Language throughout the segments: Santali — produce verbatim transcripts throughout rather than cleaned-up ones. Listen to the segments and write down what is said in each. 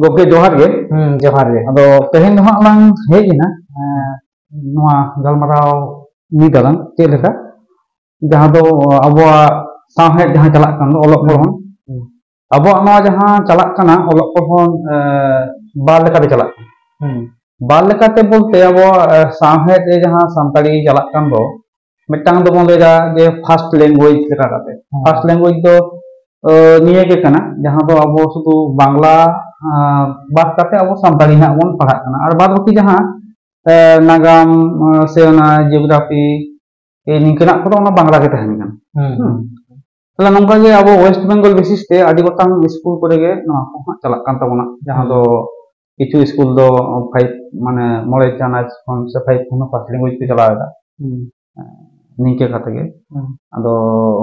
ᱜᱚᱢᱠᱮ, ᱡᱚᱦᱟᱨ ᱜᱮ᱾ ᱦᱩᱸ, ᱡᱚᱦᱟᱨ ᱜᱮ᱾ ᱟᱫᱚ ᱛᱮᱦᱮᱧ ᱫᱚ ᱦᱟᱸᱜ ᱞᱟᱝ ᱦᱮᱡ ᱮᱱᱟ, ᱮᱸ, ᱱᱚᱣᱟ ᱜᱟᱞᱢᱟᱨᱟᱣ ᱢᱤᱫ ᱟᱞᱟᱝ ᱪᱮᱫ ᱞᱮᱠᱟ, ᱡᱟᱦᱟᱸ ᱫᱚ ᱟᱵᱚᱣᱟᱜ ᱥᱟᱶᱦᱮᱫ ᱡᱟᱦᱟᱸ ᱪᱟᱞᱟᱜ ᱠᱟᱱ ᱫᱚ, ᱚᱞᱚᱜ ᱯᱚᱲᱦᱚᱱ, ᱦᱩᱸ᱾ ᱟᱵᱚᱣᱟᱜ ᱱᱚᱣᱟ ᱡᱟᱦᱟᱸ ᱪᱟᱞᱟᱜ ᱠᱟᱱᱟ, ᱚᱞᱚᱜ ᱯᱚᱲᱦᱚᱱ, ᱮᱸ, ᱵᱟᱨ ᱞᱮᱠᱟᱛᱮ ᱪᱟᱞᱟᱜ ᱠᱟᱱᱟ᱾ ᱦᱩᱸ᱾ ᱵᱟᱨ ᱞᱮᱠᱟᱛᱮ ᱵᱚᱞᱛᱮ ᱟᱵᱚᱣᱟᱜ, ᱮ, ᱥᱟᱶᱦᱮᱫ ᱨᱮ ᱡᱟᱦᱟᱸ ᱥᱟᱱᱛᱟᱲᱤ ᱪᱟᱞᱟᱜ ᱠᱟᱱ ᱫᱚ, ᱢᱤᱫᱴᱟᱝ ᱫᱚᱵᱚᱱ ᱞᱟᱹᱭᱫᱟ ᱡᱮ first language ᱞᱮᱠᱟ ᱠᱟᱛᱮ᱾ ᱦᱮᱸ᱾ First language ᱫᱚ, ᱮ, ᱱᱤᱭᱟᱹ ᱜᱮ ᱠᱟᱱᱟ, ᱡᱟᱦᱟᱸ ᱫᱚ ᱟᱵᱚ ᱥᱩᱫᱷᱩ ᱵᱟᱝᱞᱟ, ᱟ, ᱵᱟᱫ ᱠᱟᱛᱮ ᱟᱵᱚ ᱥᱟᱱᱛᱟᱲᱤ ᱦᱟᱸᱜ ᱵᱚᱱ ᱯᱟᱲᱦᱟᱜ ᱠᱟᱱᱟ᱾ ᱟᱨ ᱵᱟᱫ ᱵᱟᱹᱠᱤ ᱡᱟᱦᱟᱸ, ᱮ, ᱱᱟᱜᱟᱢ, ᱮ, ᱥᱮ ᱚᱱᱟ geography, ᱮ, ᱱᱤᱝᱠᱟᱹᱱᱟᱜ ᱠᱚᱫᱚ ᱚᱱᱟ ᱵᱟᱝᱞᱟ ᱜᱮ ᱛᱟᱦᱮᱱ ᱠᱟᱱᱟ᱾ ᱦᱩᱸ᱾ ᱦᱩᱸ᱾ ᱛᱟᱦᱞᱮ ᱱᱚᱝᱠᱟ ᱜᱮ ᱟᱵᱚ West Bengal basis ᱛᱮ ᱟᱹᱰᱤ ᱜᱚᱴᱟᱝ ᱥᱠᱩᱞ ᱠᱚᱨᱮ ᱜᱮ ᱱᱚᱣᱟ ᱠᱚ ᱦᱟᱸᱜ ᱪᱟᱞᱟᱜ ᱠᱟᱱ ᱛᱟᱵᱚᱱᱟ, ᱡᱟᱦᱟᱸ ᱦᱩᱸ᱾ ᱫᱚ ᱠᱤᱪᱷᱩ ᱥᱠᱩᱞ ᱫᱚ five, ᱢᱟᱱᱮ, ᱢᱚᱬᱮ ᱪᱟᱱᱟᱪ ᱠᱷᱚᱱ ᱥᱮ five ᱠᱷᱚᱱ ᱦᱚᱸ first language ᱠᱚ ᱪᱟᱞᱟᱣ ᱮᱫᱟ᱾ ᱦᱩᱸ᱾ ᱱᱤᱝᱠᱟᱹ ᱠᱟᱛᱮ ᱜᱮ᱾ ᱦᱩᱸ᱾ ᱟᱫᱚ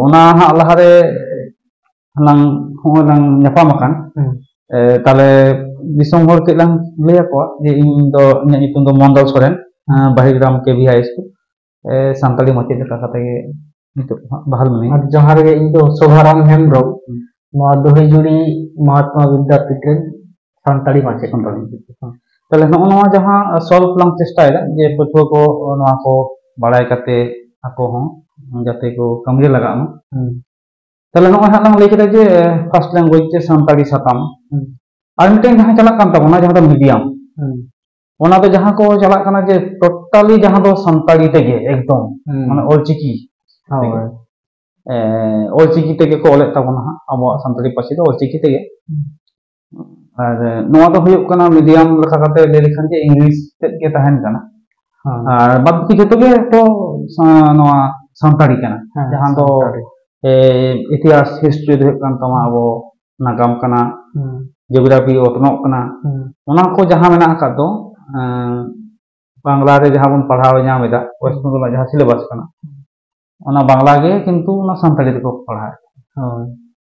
ᱚᱱᱟ ᱦᱟᱸᱜ ᱞᱟᱦᱟᱨᱮ ᱞᱟᱝ, ᱦᱚᱸᱜᱼᱚᱭ ᱞᱟᱝ ᱧᱟᱯᱟᱢ ᱟᱠᱟᱱ᱾ ᱦᱩᱸ᱾ ᱮ, ᱛᱟᱦᱞᱮ ᱫᱤᱥᱚᱢ ᱦᱚᱲ ᱪᱮᱫ ᱞᱟᱝ ᱞᱟᱹᱭ ᱟᱠᱚᱣᱟ ᱡᱮ ᱤᱧ ᱫᱚ, ᱤᱧᱟᱹᱜ ᱧᱩᱛᱩᱢ ᱫᱚ ᱢᱚᱱᱰᱚᱞ ᱥᱚᱨᱮᱱ, ᱮ, ᱵᱟᱦᱤᱨ ᱜᱨᱟᱢ ᱠᱮ ᱵᱷᱤ ᱦᱟᱭ ᱥᱠᱩᱞ, ᱮ, ᱥᱟᱱᱛᱟᱲᱤ ᱢᱟᱪᱮᱫ ᱞᱮᱠᱟ ᱠᱟᱛᱮ ᱜᱮ ᱱᱤᱛᱚᱜ ᱦᱟᱸᱜ ᱵᱟᱦᱟᱞ ᱢᱤᱱᱟᱹᱧᱟ᱾ ᱟᱨ ᱡᱚᱦᱟᱨ ᱜᱮ, ᱤᱧ ᱫᱚ ᱥᱳᱵᱷᱟᱨᱟᱢ ᱦᱮᱢᱵᱨᱚᱢ, ᱦᱩᱸ᱾ ᱱᱚᱣᱟ ᱫᱩᱦᱤᱡᱩᱲᱤ ᱢᱚᱦᱟᱛᱢᱟ ᱵᱤᱫᱽᱫᱟᱹᱯᱤᱴ ᱨᱮᱱ ᱥᱟᱱᱛᱟᱲᱤ ᱢᱟᱪᱮᱫ ᱥᱟᱱᱛᱟᱲᱤ ᱠᱟᱹᱱᱟᱹᱧ᱾ ᱢᱟᱪᱮᱫ᱾ ᱛᱟᱦᱞᱮ ᱱᱚᱜᱼᱚ ᱱᱚᱣᱟ ᱡᱟᱦᱟᱸ solve ᱞᱟᱝ ᱪᱮᱥᱴᱟᱭᱮᱫᱟ ᱡᱮ ᱯᱟᱹᱴᱷᱩᱣᱟᱹ ᱠᱚ ᱱᱚᱣᱟ ᱠᱚ ᱵᱟᱲᱟᱭ ᱠᱟᱛᱮ ᱟᱠᱚ ᱦᱚᱸ ᱡᱟᱛᱮ ᱠᱚ ᱠᱟᱹᱢᱤ ᱨᱮ ᱞᱟᱜᱟᱜ ᱢᱟ᱾ ᱦᱩᱸ᱾ ᱛᱟᱦᱞᱮ ᱱᱚᱜᱼᱚᱭ ᱦᱟᱸᱜ ᱞᱟᱝ ᱞᱟᱹᱭ ᱠᱮᱫᱟ ᱡᱮ first language ᱪᱮ ᱥᱟᱱᱛᱟᱲᱤ ᱥᱟᱛᱟᱢ᱾ ᱦᱩᱸ᱾ ᱟᱨ ᱢᱤᱫᱴᱮᱱ ᱡᱟᱦᱟᱸ ᱪᱟᱞᱟᱜ ᱠᱟᱱ ᱛᱟᱵᱚᱱᱟ, ᱡᱟᱦᱟᱸ ᱫᱚ medium, ᱦᱩᱸ᱾ ᱚᱱᱟ ᱫᱚ ᱡᱟᱦᱟᱸ ᱠᱚ ᱪᱟᱞᱟᱜ ᱠᱟᱱᱟ ᱡᱮ totally ᱡᱟᱦᱟᱸ ᱫᱚ ᱥᱟᱱᱛᱟᱲᱤ ᱛᱮᱜᱮ ᱮᱠᱫᱚᱢ, ᱦᱩᱸ᱾ ᱢᱟᱱᱮ ᱚᱞᱪᱤᱠᱤ ᱦᱳᱭ᱾ ᱛᱮᱜᱮ᱾ ᱮ, ᱚᱞᱪᱤᱠᱤ ᱛᱮᱜᱮ ᱠᱚ ᱚᱞᱮᱫ ᱛᱟᱵᱚᱱᱟ ᱦᱟᱸᱜ, ᱟᱵᱚᱣᱟᱜ ᱥᱟᱱᱛᱟᱲᱤ ᱯᱟᱹᱨᱥᱤ ᱫᱚ ᱚᱞᱪᱤᱠᱤ ᱛᱮᱜᱮ᱾ ᱦᱩᱸ᱾ ᱟᱨ, ᱮ, ᱱᱚᱣᱟ ᱫᱚ ᱦᱩᱭᱩᱜ ᱠᱟᱱᱟ medium ᱞᱮᱠᱟ ᱠᱟᱛᱮ ᱞᱟᱹᱭ ᱞᱮᱠᱷᱟᱱ ᱡᱮ English ᱛᱮᱫ ᱜᱮ ᱛᱟᱦᱮᱱ ᱠᱟᱱᱟ᱾ ᱦᱮᱸ᱾ ᱟᱨ ᱵᱟᱫ ᱵᱟᱹᱠᱤ ᱡᱚᱛᱚ ᱜᱮ ᱛᱚ ᱥᱟ-, ᱱᱚᱣᱟ ᱥᱟᱱᱛᱟᱲᱤ ᱠᱟᱱᱟ᱾ ᱦᱮᱸ, ᱡᱟᱦᱟᱸ ᱫᱚ, ᱥᱟᱱᱛᱟᱲᱤ᱾ ᱮ, ᱤᱛᱤᱦᱟᱥ, history ᱫᱚ ᱦᱩᱭᱩᱜ ᱠᱟᱱ ᱛᱟᱢᱟ ᱟᱵᱚ ᱱᱟᱜᱟᱢ ᱠᱟᱱᱟ, ᱦᱩᱸ᱾ Geography, ᱚᱛᱱᱚᱜ ᱠᱟᱱᱟ᱾ ᱦᱩᱸ᱾ ᱚᱱᱟ ᱠᱚ ᱡᱟᱦᱟᱸ ᱢᱮᱱᱟᱜ ᱟᱠᱟᱫ ᱫᱚ, ᱮ, ᱵᱟᱝᱞᱟ ᱨᱮ ᱡᱟᱦᱟᱸ ᱵᱚᱱ ᱯᱟᱲᱦᱟᱣ ᱧᱟᱢ ᱮᱫᱟ, West ᱦᱩᱸ᱾ Bengal ᱨᱮᱱᱟᱜ ᱡᱟᱦᱟᱸ syllabus ᱠᱟᱱᱟ, ᱦᱩᱸ᱾ ᱚᱱᱟ ᱵᱟᱝᱞᱟ ᱜᱮ ᱠᱤᱱᱛᱩ ᱚᱱᱟ ᱥᱟᱱᱛᱟᱲᱤ ᱛᱮᱠᱚ ᱯᱟᱲᱦᱟᱣᱮᱫ᱾ ᱦᱳᱭ᱾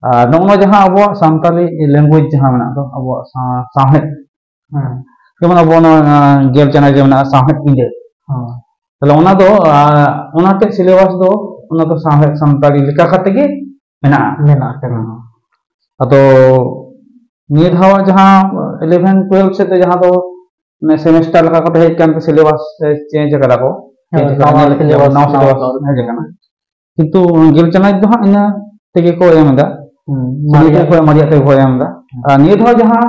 ᱟᱨ ᱱᱚᱜᱼᱚ ᱱᱚᱣᱟ ᱡᱟᱦᱟᱸ ᱟᱵᱚᱣᱟᱜ ᱥᱟᱱᱛᱟᱲᱤ language ᱡᱟᱦᱟᱸ ᱢᱮᱱᱟᱜ ᱫᱚ, ᱟᱵᱚᱣᱟᱜ ᱥᱟ-, ᱥᱟᱶᱦᱮᱫ, ᱦᱮᱸ᱾ ᱡᱮᱢᱚᱱ ᱟᱵᱚ ᱱᱚᱣᱟ, ᱟᱸ, ᱜᱮᱞ ᱪᱟᱱᱟᱪ ᱨᱮ ᱢᱮᱱᱟᱜᱼᱟ ᱥᱟᱶᱦᱮᱫ ᱯᱤᱸᱰᱟᱹ᱾ ᱦᱮᱸ᱾ ᱛᱟᱦᱞᱮ ᱚᱱᱟ ᱫᱚ, ᱟᱸ, ᱚᱱᱟ ᱛᱮ syllabus ᱫᱚ, ᱚᱱᱟ ᱫᱚ ᱥᱟᱶᱦᱮᱫ ᱥᱟᱱᱛᱟᱲᱤ ᱞᱮᱠᱟ ᱠᱟᱛᱮ ᱜᱮ ᱢᱮᱱᱟᱜᱼᱟ᱾ ᱢᱮᱱᱟᱜ ᱟᱠᱟᱫᱟ᱾ ᱦᱮᱸ᱾ ᱟᱫᱚ ᱱᱤᱭᱟᱹ ᱫᱷᱟᱣ ᱡᱟᱦᱟᱸ ᱤᱞᱮᱵᱷᱮᱱ ᱴᱩᱭᱮᱞᱵᱷ ᱥᱮᱫ ᱫᱚ ᱡᱟᱦᱟᱸ ᱫᱚ ᱢᱟᱱᱮ ᱥᱮᱢᱮᱥᱴᱟᱨ ᱞᱮᱠᱟ ᱠᱟᱛᱮ ᱦᱮᱡ ᱠᱟᱱ ᱛᱮ ᱥᱤᱞᱮᱵᱟᱥ ᱪᱮᱧᱡᱽ ᱟᱠᱟᱫᱟ ᱠᱚ, ᱦᱮᱸ, ᱪᱮᱧᱡᱽ ᱟᱠᱟᱫᱟ, ᱱᱟᱣᱟ ᱧᱮᱞ ᱠᱮᱫ ᱜᱮᱭᱟ, ᱥᱤᱞᱮᱵᱟᱥ, ᱱᱟᱣᱟ ᱱᱟᱣᱟ ᱥᱤᱞᱮᱵᱟᱥ ᱥᱤᱞᱮᱵᱟᱥ᱾ ᱦᱮᱡ ᱟᱠᱟᱱᱟ᱾ ᱠᱤᱱᱛᱩ ᱜᱮᱞ ᱪᱟᱱᱟᱪ ᱫᱚ ᱦᱟᱸᱜ ᱤᱱᱟᱹ ᱛᱮᱜᱮ ᱠᱚ ᱮᱢ ᱮᱫᱟ᱾ ᱦᱩᱸ, ᱥᱮ ᱱᱤᱭᱟᱹ ᱢᱟᱨᱮᱭᱟᱜ᱾ ᱠᱚ ᱢᱟᱨᱮᱭᱟᱜ ᱛᱮᱜᱮ ᱠᱚ ᱮᱢ ᱮᱫᱟ᱾ ᱦᱩᱸ᱾ ᱟᱨ ᱱᱤᱭᱟᱹ ᱫᱷᱟᱣ ᱡᱟᱦᱟᱸ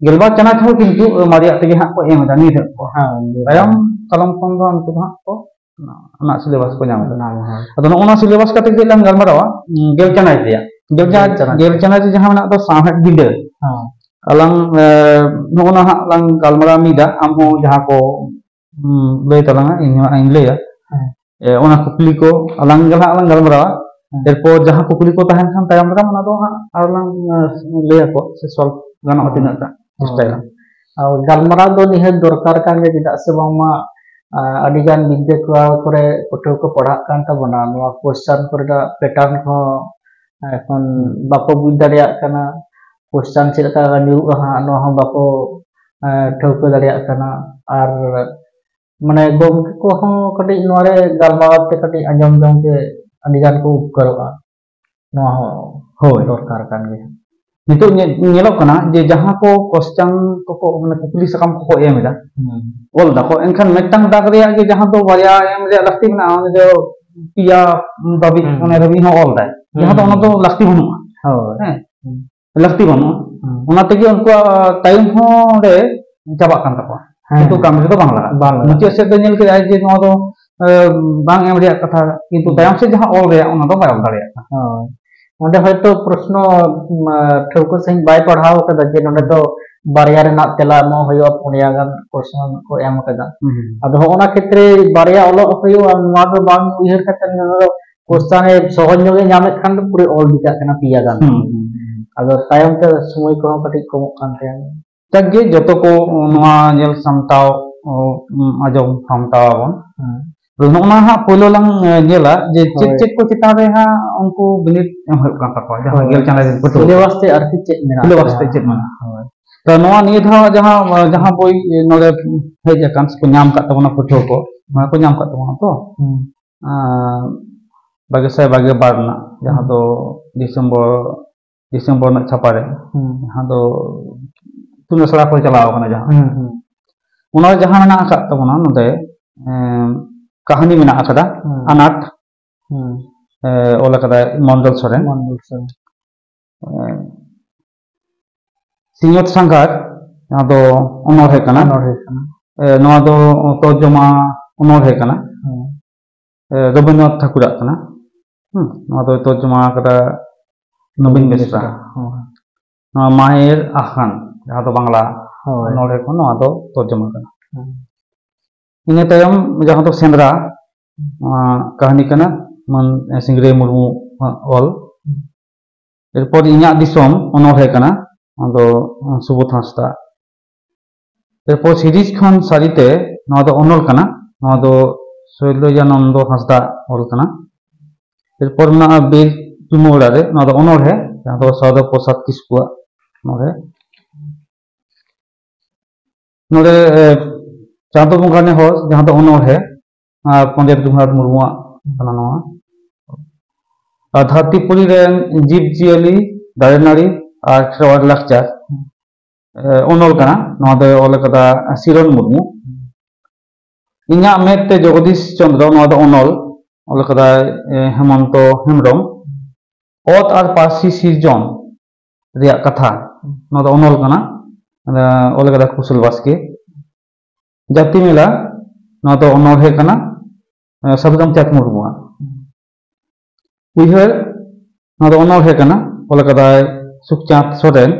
ᱜᱮᱞᱵᱟᱨ ᱪᱟᱱᱟᱪ ᱦᱚᱸ ᱠᱤᱱᱛᱩ ᱢᱟᱨᱮᱭᱟᱜ ᱛᱮᱜᱮ ᱦᱟᱸᱜ ᱠᱚ ᱮᱢ ᱮᱫᱟ ᱱᱤᱭᱟᱹ ᱫᱷᱟᱣ ᱠᱚ᱾ ᱦᱮᱸ, ᱱᱤᱭᱟᱹ ᱛᱟᱭᱚᱢ ᱫᱷᱟᱣ᱾ ᱠᱟᱞᱚᱢ ᱠᱷᱚᱱ ᱫᱚ ᱩᱱᱠᱩ ᱫᱚ ᱦᱟᱸᱜ ᱠᱚ ᱚᱱᱟ ᱥᱤᱞᱮᱵᱟᱥ ᱠᱚ ᱧᱟᱢ ᱮᱫᱟ᱾ ᱧᱟᱢᱟ, ᱦᱮᱸ᱾ ᱟᱫᱚ ᱱᱚᱜᱼᱚ ᱱᱚᱣᱟ ᱥᱤᱞᱮᱵᱟᱥ ᱠᱟᱛᱮ ᱜᱮ ᱞᱟᱝ ᱜᱟᱞᱢᱟᱨᱟᱣᱟ, ᱩᱸ, ᱜᱮᱞ ᱪᱟᱱᱟᱪ ᱨᱮᱭᱟᱜ᱾ ᱜᱮᱞ ᱪᱟᱱᱟᱪ᱾ ᱜᱮᱞ ᱪᱟᱱᱟᱪ ᱨᱮ ᱡᱟᱦᱟᱸ ᱢᱮᱱᱟᱜ ᱫᱚ ᱥᱟᱶᱦᱮᱫ ᱵᱤᱸᱰᱟᱹ᱾ ᱦᱮᱸ᱾ ᱟᱞᱟᱝ, ᱮ, ᱱᱚᱜᱼᱚ ᱱᱟ ᱦᱟᱸᱜ ᱞᱟᱝ ᱜᱟᱞᱢᱟᱨᱟᱣ ᱢᱤᱫᱟ, ᱟᱢ ᱦᱚᱸ ᱡᱟᱦᱟᱸ ᱠᱚ, ᱩᱸ, ᱞᱟᱹᱭ ᱛᱟᱞᱟᱝᱟ, ᱤᱧ ᱦᱚᱸ ᱦᱟᱸᱜ ᱤᱧ ᱞᱟᱹᱭᱟ᱾ ᱦᱮᱸ᱾ ᱮ, ᱚᱱᱟ ᱠᱩᱠᱞᱤ ᱠᱚ ᱟᱞᱟᱝ ᱜᱮ ᱦᱟᱸᱜ ᱞᱟᱝ ᱜᱟᱞᱢᱟᱨᱟᱣᱟ᱾ ᱦᱮᱸ᱾ ᱮᱨᱯᱚᱨ ᱡᱟᱦᱟᱸ ᱠᱩᱠᱞᱤ ᱠᱚ ᱛᱟᱦᱮᱱ ᱠᱷᱟᱱ ᱛᱟᱭᱚᱢ ᱫᱟᱨᱟᱢ ᱚᱱᱟ ᱫᱚ ᱦᱟᱸᱜ ᱟᱨ ᱞᱟᱝ, ᱮ, ᱞᱟᱹᱭ ᱟᱠᱚ ᱥᱮ ᱥᱚᱞᱵᱷ ᱜᱟᱱᱚᱜᱼᱟ ᱦᱮᱸ᱾ ᱛᱤᱱᱟᱹᱜ ᱴᱟ᱾ ᱦᱳᱭ᱾ ᱪᱮᱥᱴᱟᱭᱟ᱾ ᱟᱨ ᱜᱟᱞᱢᱟᱨᱟᱣ ᱫᱚ ᱱᱤᱦᱟᱹᱛ ᱫᱚᱨᱠᱟᱨ ᱠᱟᱱ ᱜᱮᱭᱟ, ᱪᱮᱫᱟᱜ ᱥᱮ ᱵᱟᱝᱢᱟ, ᱟ, ᱟᱹᱰᱤᱜᱟᱱ ᱵᱤᱫᱽᱫᱟᱹ ᱠᱚ ᱠᱚᱨᱮ ᱯᱟᱹᱴᱷᱩᱣᱟᱹ ᱠᱚ ᱯᱟᱲᱦᱟᱜ ᱠᱟᱱ ᱛᱟᱵᱚᱱᱟ, ᱱᱚᱣᱟ ᱠᱚᱥᱪᱟᱱ ᱠᱚᱨᱮᱱᱟᱜ ᱯᱮᱴᱟᱨᱱ ᱠᱚᱦᱚᱸ ᱮᱠᱷᱚᱱ ᱦᱩᱸ᱾ ᱵᱟᱠᱚ ᱵᱩᱡᱽ ᱫᱟᱲᱮᱭᱟᱜ ᱠᱟᱱᱟ, ᱠᱚᱥᱪᱟᱱ ᱪᱮᱫ ᱞᱮᱠᱟ ᱧᱩᱨᱩᱜᱼᱟ ᱦᱟᱸᱜ, ᱱᱚᱣᱟ ᱦᱚᱸ ᱵᱟᱠᱚ, ᱮ, ᱴᱷᱟᱹᱣᱠᱟᱹ ᱫᱟᱲᱮᱭᱟᱜ ᱠᱟᱱᱟ᱾ ᱟᱨ ᱢᱟᱱᱮ ᱜᱚᱢᱠᱮ ᱠᱚᱦᱚᱸ ᱠᱟᱹᱴᱤᱡ ᱱᱚᱣᱟ ᱨᱮ ᱜᱟᱞᱢᱟᱨᱟᱣ ᱛᱮ ᱠᱟᱹᱴᱤᱡ ᱟᱸᱡᱚᱢ ᱡᱚᱝ ᱛᱮ ᱟᱹᱰᱤ ᱜᱟᱱ ᱠᱚ ᱩᱯᱠᱟᱨᱚᱜᱼᱟ᱾ ᱱᱚᱣᱟ ᱦᱚᱸ ᱦᱳᱭ᱾ ᱫᱚᱨᱠᱟᱨ ᱠᱟᱱ ᱜᱮᱭᱟ᱾ ᱱᱤᱛᱚᱜ ᱧᱮ-, ᱧᱮᱞᱚᱜ ᱠᱟᱱᱟ ᱡᱮ ᱡᱟᱦᱟᱸ ᱠᱚ ᱠᱚᱥᱪᱟᱱ ᱠᱚᱠᱚ, ᱢᱟᱱᱮ ᱠᱩᱠᱞᱤ ᱥᱟᱠᱟᱢ ᱠᱚᱠᱚ ᱮᱢ ᱮᱫᱟ, ᱦᱩᱸ᱾ ᱚᱞ ᱫᱟᱠᱚ, ᱮᱱᱠᱷᱟᱱ ᱢᱤᱫᱴᱟᱝ ᱫᱟᱜᱽ ᱨᱮᱭᱟᱜ ᱜᱮ ᱡᱟᱦᱟᱸ ᱫᱚ ᱵᱟᱨᱭᱟ ᱮᱢ ᱨᱮᱭᱟᱜ ᱞᱟᱹᱠᱛᱤ ᱢᱮᱱᱟᱜᱼᱟ, ᱚᱱᱟ ᱫᱚ ᱯᱮᱭᱟ ᱫᱷᱟᱹᱵᱤᱡ, ᱦᱩᱸ᱾ ᱚᱱᱮ ᱫᱷᱟᱹᱵᱤᱡ ᱦᱚᱸ ᱚᱞ ᱫᱟᱭ, ᱦᱩᱸ᱾ ᱡᱟᱦᱟᱸ ᱫᱚ ᱚᱱᱟ ᱫᱚ ᱞᱟᱹᱠᱛᱤ ᱵᱟᱹᱱᱩᱜᱼᱟ᱾ ᱦᱳᱭ᱾ ᱦᱮᱸ᱾ ᱦᱩᱸ᱾ ᱞᱟᱹᱠᱛᱤ ᱵᱟᱹᱱᱩᱜᱼᱟ᱾ ᱦᱩᱸ᱾ ᱚᱱᱟ ᱛᱮᱜᱮ ᱩᱱᱠᱩᱣᱟᱜ ᱴᱟᱭᱤᱢ ᱦᱚᱸ ᱚᱸᱰᱮ ᱪᱟᱵᱟᱜ ᱠᱟᱱ ᱛᱟᱠᱚᱣᱟ᱾ ᱦᱮᱸ᱾ ᱠᱤᱱᱛᱩ ᱠᱟᱹᱢᱤ ᱨᱮᱫᱚ ᱵᱟᱝ ᱞᱟᱜᱟᱜᱼᱟ᱾ ᱵᱟᱝ ᱞᱟᱜᱟᱜᱼᱟ᱾ ᱢᱩᱪᱟᱹᱫ ᱥᱮᱫ ᱫᱚ ᱧᱮᱞ ᱠᱮᱫᱟᱭ ᱡᱮ ᱱᱚᱣᱟ ᱫᱚ, ᱮ, ᱵᱟᱝ ᱮᱢ ᱨᱮᱭᱟᱜ ᱠᱟᱛᱷᱟ, ᱠᱤᱱᱛᱩ ᱦᱩᱸ᱾ ᱛᱟᱭᱚᱢ ᱥᱮᱫ ᱡᱟᱦᱟᱸ ᱚᱞ ᱨᱮᱭᱟᱜ, ᱚᱱᱟ ᱫᱚ ᱵᱟᱭ ᱚᱞ ᱫᱟᱲᱮᱭᱟᱜ ᱠᱟᱱᱟ᱾ ᱦᱳᱭ᱾ ᱚᱸᱰᱮ ᱦᱚᱭᱛᱳ ᱯᱨᱚᱥᱱᱚ, ᱩᱢ, ᱴᱷᱟᱹᱣᱠᱟᱹ ᱥᱟᱺᱦᱤᱡ ᱵᱟᱭ ᱯᱟᱲᱦᱟᱣ ᱠᱟᱫᱟ ᱡᱮ ᱱᱚᱸᱰᱮ ᱫᱚ ᱵᱟᱨᱭᱟ ᱨᱮᱱᱟᱜ ᱛᱮᱞᱟ ᱮᱢᱚᱜ ᱦᱩᱭᱩᱜᱼᱟ, ᱯᱩᱱᱭᱟ ᱜᱟᱱ ᱯᱨᱚᱥᱱᱚ ᱠᱚ ᱮᱢ ᱠᱟᱫᱟ᱾ ᱦᱩᱸ᱾ ᱟᱫᱚ ᱦᱚᱸᱜᱼᱚ ᱱᱟ ᱠᱷᱮᱛᱨᱮ ᱵᱟᱨᱭᱟ ᱚᱞᱚᱜ ᱦᱩᱭᱩᱜᱼᱟ, ᱱᱚᱣᱟ ᱫᱚ ᱵᱟᱝ ᱩᱭᱦᱟᱹᱨ ᱠᱟᱛᱮ ᱱᱚᱣᱟ ᱫᱚ ᱠᱚᱥᱪᱟᱱ ᱮ ᱥᱚᱦᱚᱡ ᱧᱚᱜ ᱮ ᱧᱟᱢᱮᱫ ᱠᱷᱟᱱ ᱫᱚ ᱯᱩᱨᱟᱹ ᱚᱞ ᱤᱫᱤ ᱠᱟᱜ ᱠᱟᱱᱟ ᱯᱮᱭᱟ ᱜᱟᱱ᱾ ᱦᱩᱸ, ᱦᱩᱸ, ᱦᱩᱸ᱾ ᱟᱫᱚ ᱛᱟᱭᱚᱢ ᱛᱮ ᱥᱚᱢᱚᱭ ᱠᱚᱦᱚᱸ ᱠᱟᱹᱴᱤᱡ ᱠᱚᱢᱚᱜ ᱠᱟᱱ ᱛᱟᱭᱟ᱾ ᱴᱷᱤᱠ ᱜᱮ, ᱡᱚᱛᱚ ᱠᱚ ᱱᱚᱣᱟ ᱧᱮᱞ ᱥᱟᱢᱴᱟᱣ, ᱩᱸ, ᱟᱸᱡᱚᱢ ᱥᱟᱢᱴᱟᱣ ᱟᱵᱚᱱ᱾ ᱦᱮᱸ᱾ ᱟᱫᱚ ᱱᱚᱜᱼᱚ ᱱᱟ ᱦᱟᱸᱜ ᱯᱳᱭᱞᱳ ᱞᱟᱝ, ᱮ, ᱧᱮᱞᱟ ᱡᱮ ᱪᱮᱫ ᱦᱳᱭ᱾ ᱪᱮᱫ ᱠᱚ ᱪᱮᱛᱟᱱ ᱨᱮ ᱦᱟᱸᱜ ᱩᱱᱠᱩ ᱵᱤᱱᱤᱰ ᱮᱢ ᱦᱩᱭᱩᱜ ᱠᱟᱱ ᱛᱟᱠᱚᱣᱟ, ᱡᱟᱦᱟᱸ ᱦᱳᱭ᱾ ᱜᱮᱞ ᱪᱟᱱᱟᱪ ᱨᱮᱱ ᱯᱟᱹᱴᱷᱩᱣᱟᱹ ᱠᱚ᱾ ᱥᱤᱞᱮᱵᱟᱥ ᱛᱮ ᱟᱨᱠᱤ ᱪᱮᱫ ᱢᱮᱱᱟᱜ ᱥᱤᱞᱮᱵᱟᱥ ᱛᱮ ᱟᱠᱟᱫᱟ? ᱪᱮᱫ ᱢᱮᱱᱟᱜᱼᱟ? ᱦᱳᱭ᱾ ᱛᱚ ᱱᱚᱣᱟ ᱱᱤᱭᱟᱹ ᱫᱷᱟᱣ ᱡᱟᱦᱟᱸ, ᱡᱟᱦᱟᱸ ᱵᱳᱭ ᱱᱚᱰᱮ ᱦᱮᱡ ᱟᱠᱟᱱ ᱥᱮ ᱠᱚ ᱧᱟᱢ ᱟᱠᱟᱫ ᱛᱟᱵᱚᱱᱟ ᱯᱟᱹᱴᱷᱩᱣᱟᱹ ᱠᱚ, ᱱᱚᱣᱟ ᱠᱚ ᱧᱟᱢ ᱟᱠᱟᱫ ᱛᱟᱵᱚᱱᱟ ᱛᱚ? ᱦᱩᱸ᱾ ᱟᱨ ᱵᱟᱜᱮ ᱥᱟᱭ ᱵᱟᱜᱮ ᱵᱟᱨ ᱨᱮᱱᱟᱜ, ᱡᱟᱦᱟᱸ ᱦᱩᱸ᱾ ᱫᱚ ᱰᱤᱥᱮᱢᱵᱚᱨ ᱰᱤᱥᱮᱢᱵᱚᱨ ᱨᱮᱱᱟᱜ ᱪᱷᱟᱯᱟ ᱨᱮ, ᱦᱩᱸ᱾ ᱡᱟᱦᱟᱸ ᱫᱚ ᱤᱛᱩᱱ ᱟᱥᱲᱟ ᱠᱚ ᱪᱟᱞᱟᱣ ᱠᱟᱱᱟ ᱡᱟᱦᱟᱸ᱾ ᱦᱩᱸ, ᱦᱩᱸ᱾ ᱚᱱᱟ ᱨᱮ ᱡᱟᱦᱟᱸ ᱢᱮᱱᱟᱜ ᱟᱠᱟᱫ ᱛᱟᱵᱚᱱᱟ ᱱᱚᱰᱮ, ᱮᱸ, ᱠᱟᱹᱦᱱᱤ ᱢᱮᱱᱟᱜ ᱟᱠᱟᱫᱟ, ᱦᱩᱸ᱾ ᱟᱱᱟᱴ, ᱦᱩᱸ᱾ ᱮ, ᱚᱞ ᱟᱠᱟᱫᱟᱭ ᱢᱚᱱᱰᱚᱞ ᱥᱚᱨᱮᱱ᱾ ᱢᱚᱱᱰᱚᱞ ᱥᱚᱨᱮᱱ᱾ ᱮ, ᱥᱤᱧᱚᱛ ᱥᱟᱸᱜᱷᱟᱨ, ᱡᱟᱦᱟᱸ ᱫᱚ ᱚᱱᱚᱬᱦᱮ ᱠᱟᱱᱟ᱾ ᱚᱱᱚᱬᱦᱮ ᱠᱟᱱᱟ᱾ ᱮ, ᱱᱚᱣᱟ ᱫᱚ ᱛᱚᱨᱡᱚᱢᱟ ᱚᱱᱚᱬᱦᱮ ᱠᱟᱱᱟ᱾ ᱦᱩᱸ᱾ ᱮ, ᱨᱚᱵᱤᱱᱫᱨᱚᱱᱟᱛᱷ ᱴᱷᱟᱹᱠᱩᱨᱟᱜ ᱠᱟᱱᱟ᱾ ᱦᱩᱸ, ᱱᱚᱣᱟ ᱫᱚᱭ ᱛᱚᱨᱡᱚᱢᱟ ᱟᱠᱟᱫᱟ ᱱᱚᱵᱤᱱ ᱱᱚᱵᱤᱱ ᱵᱮᱥᱨᱟ᱾ ᱵᱮᱥᱨᱟ, ᱦᱳᱭ᱾ ᱱᱚᱣᱟ ᱢᱟᱭᱮᱨ ᱟᱠᱷᱟᱱ, ᱡᱟᱦᱟᱸ ᱫᱚ ᱵᱟᱝᱞᱟ ᱦᱳᱭ᱾ ᱚᱱᱚᱬᱦᱮ ᱠᱷᱚᱱ ᱱᱚᱣᱟ ᱫᱚ ᱛᱚᱨᱡᱚᱢᱟ ᱠᱟᱱᱟ᱾ ᱦᱩᱸ᱾ ᱤᱱᱟᱹ ᱛᱟᱭᱚᱢ ᱡᱟᱦᱟᱸ ᱫᱚ ᱥᱮᱸᱫᱽᱨᱟ, ᱱᱚᱣᱟ ᱠᱟᱹᱦᱱᱤ ᱠᱟᱱᱟ, ᱢᱟᱱ ᱥᱤᱝᱨᱟᱹᱭ ᱢᱩᱨᱢᱩ ᱚᱞ᱾ ᱦᱩᱸ᱾ ᱮᱨᱯᱚᱨ ᱤᱧᱟᱹᱜ ᱫᱤᱥᱚᱢ ᱚᱱᱚᱬᱦᱮ ᱠᱟᱱᱟ, ᱱᱚᱣᱟ ᱫᱚ ᱥᱩᱵᱳᱫᱷ ᱦᱟᱸᱥᱫᱟ᱾ ᱮᱨᱯᱚᱨ ᱥᱤᱨᱤᱡᱽ ᱠᱷᱚᱱ ᱥᱟᱹᱨᱤᱛᱮ, ᱱᱚᱣᱟ ᱫᱚ ᱚᱱᱚᱞ ᱠᱟᱱᱟ, ᱱᱚᱣᱟ ᱫᱚ ᱥᱳᱭᱞᱚᱡᱟᱱᱚᱱᱫᱚ ᱦᱟᱸᱥᱫᱟ ᱚᱞ ᱠᱟᱱᱟ᱾ ᱮᱨᱯᱚᱨ ᱢᱮᱱᱟᱜᱼᱟ ᱵᱤᱨ ᱪᱩᱢᱟᱹᱲᱟ ᱨᱮ, ᱱᱚᱣᱟ ᱫᱚ ᱚᱱᱚᱬᱦᱮ, ᱡᱟᱦᱟᱸ ᱫᱚ ᱥᱟᱨᱚᱫᱟ ᱯᱨᱚᱥᱟᱫᱽ ᱠᱤᱥᱠᱩᱣᱟᱜ ᱚᱱᱚᱬᱦᱮ᱾ ᱱᱚᱰᱮ, ᱮ, ᱪᱟᱸᱫᱚ ᱵᱚᱸᱜᱟ ᱱᱮᱦᱚᱨ, ᱡᱟᱦᱟᱸ ᱫᱚ ᱚᱱᱚᱬᱦᱮ, ᱟᱨ ᱯᱚᱱᱰᱤᱛ ᱨᱚᱜᱷᱩᱱᱟᱛᱷ ᱢᱩᱨᱢᱩᱣᱟᱜ ᱠᱟᱱᱟ ᱱᱚᱣᱟ᱾ ᱟᱨ ᱫᱷᱟᱹᱨᱛᱤ ᱯᱩᱨᱤ ᱨᱮᱱ ᱡᱤᱵᱽ ᱡᱤᱭᱟᱹᱞᱤ, ᱫᱟᱨᱮ ᱱᱟᱹᱲᱤ ᱟᱨ ᱠᱷᱮᱨᱣᱟᱲ ᱞᱟᱠᱪᱟᱨ, ᱮ, ᱚᱱᱚᱞ ᱠᱟᱱᱟ᱾ ᱱᱚᱣᱟ ᱫᱚᱭ ᱚᱞ ᱟᱠᱟᱫᱟ ᱥᱤᱨᱚᱱ ᱢᱩᱨᱢᱩ᱾ ᱤᱧᱟᱹᱜ ᱢᱮᱫ ᱛᱮ ᱡᱚᱜᱚᱫᱤᱥ ᱪᱚᱱᱫᱨᱚ, ᱱᱚᱣᱟ ᱫᱚ ᱚᱱᱚᱞ, ᱚᱞ ᱟᱠᱟᱫᱟᱭ, ᱮ, ᱦᱮᱢᱚᱱᱛᱚ ᱦᱮᱢᱵᱨᱚᱢ᱾ ᱚᱛ ᱟᱨ ᱯᱟᱹᱨᱥᱤ ᱥᱤᱨᱡᱚᱱ ᱨᱮᱭᱟᱜ ᱠᱟᱛᱷᱟ, ᱱᱚᱣᱟ ᱫᱚ ᱚᱱᱚᱞ ᱠᱟᱱᱟ, ᱮ, ᱚᱞ ᱟᱠᱟᱫᱟ ᱠᱩᱥᱚᱞ ᱵᱟᱥᱠᱮ᱾ ᱡᱟᱹᱛᱤ ᱢᱮᱞᱟ, ᱱᱚᱣᱟ ᱫᱚ ᱚᱱᱚᱬᱦᱮ ᱠᱟᱱᱟ, ᱮ, ᱥᱟᱹᱫᱷᱩ ᱨᱟᱢᱪᱟᱸᱫᱽ ᱢᱩᱨᱢᱩᱣᱟᱜ᱾ ᱩᱭᱦᱟᱹᱨ, ᱱᱚᱣᱟ ᱫᱚ ᱚᱱᱚᱬᱦᱮ ᱠᱟᱱᱟ, ᱚᱞ ᱟᱠᱟᱫᱟᱭ ᱥᱩᱠᱪᱟᱸᱫᱽ ᱥᱚᱨᱮᱱ᱾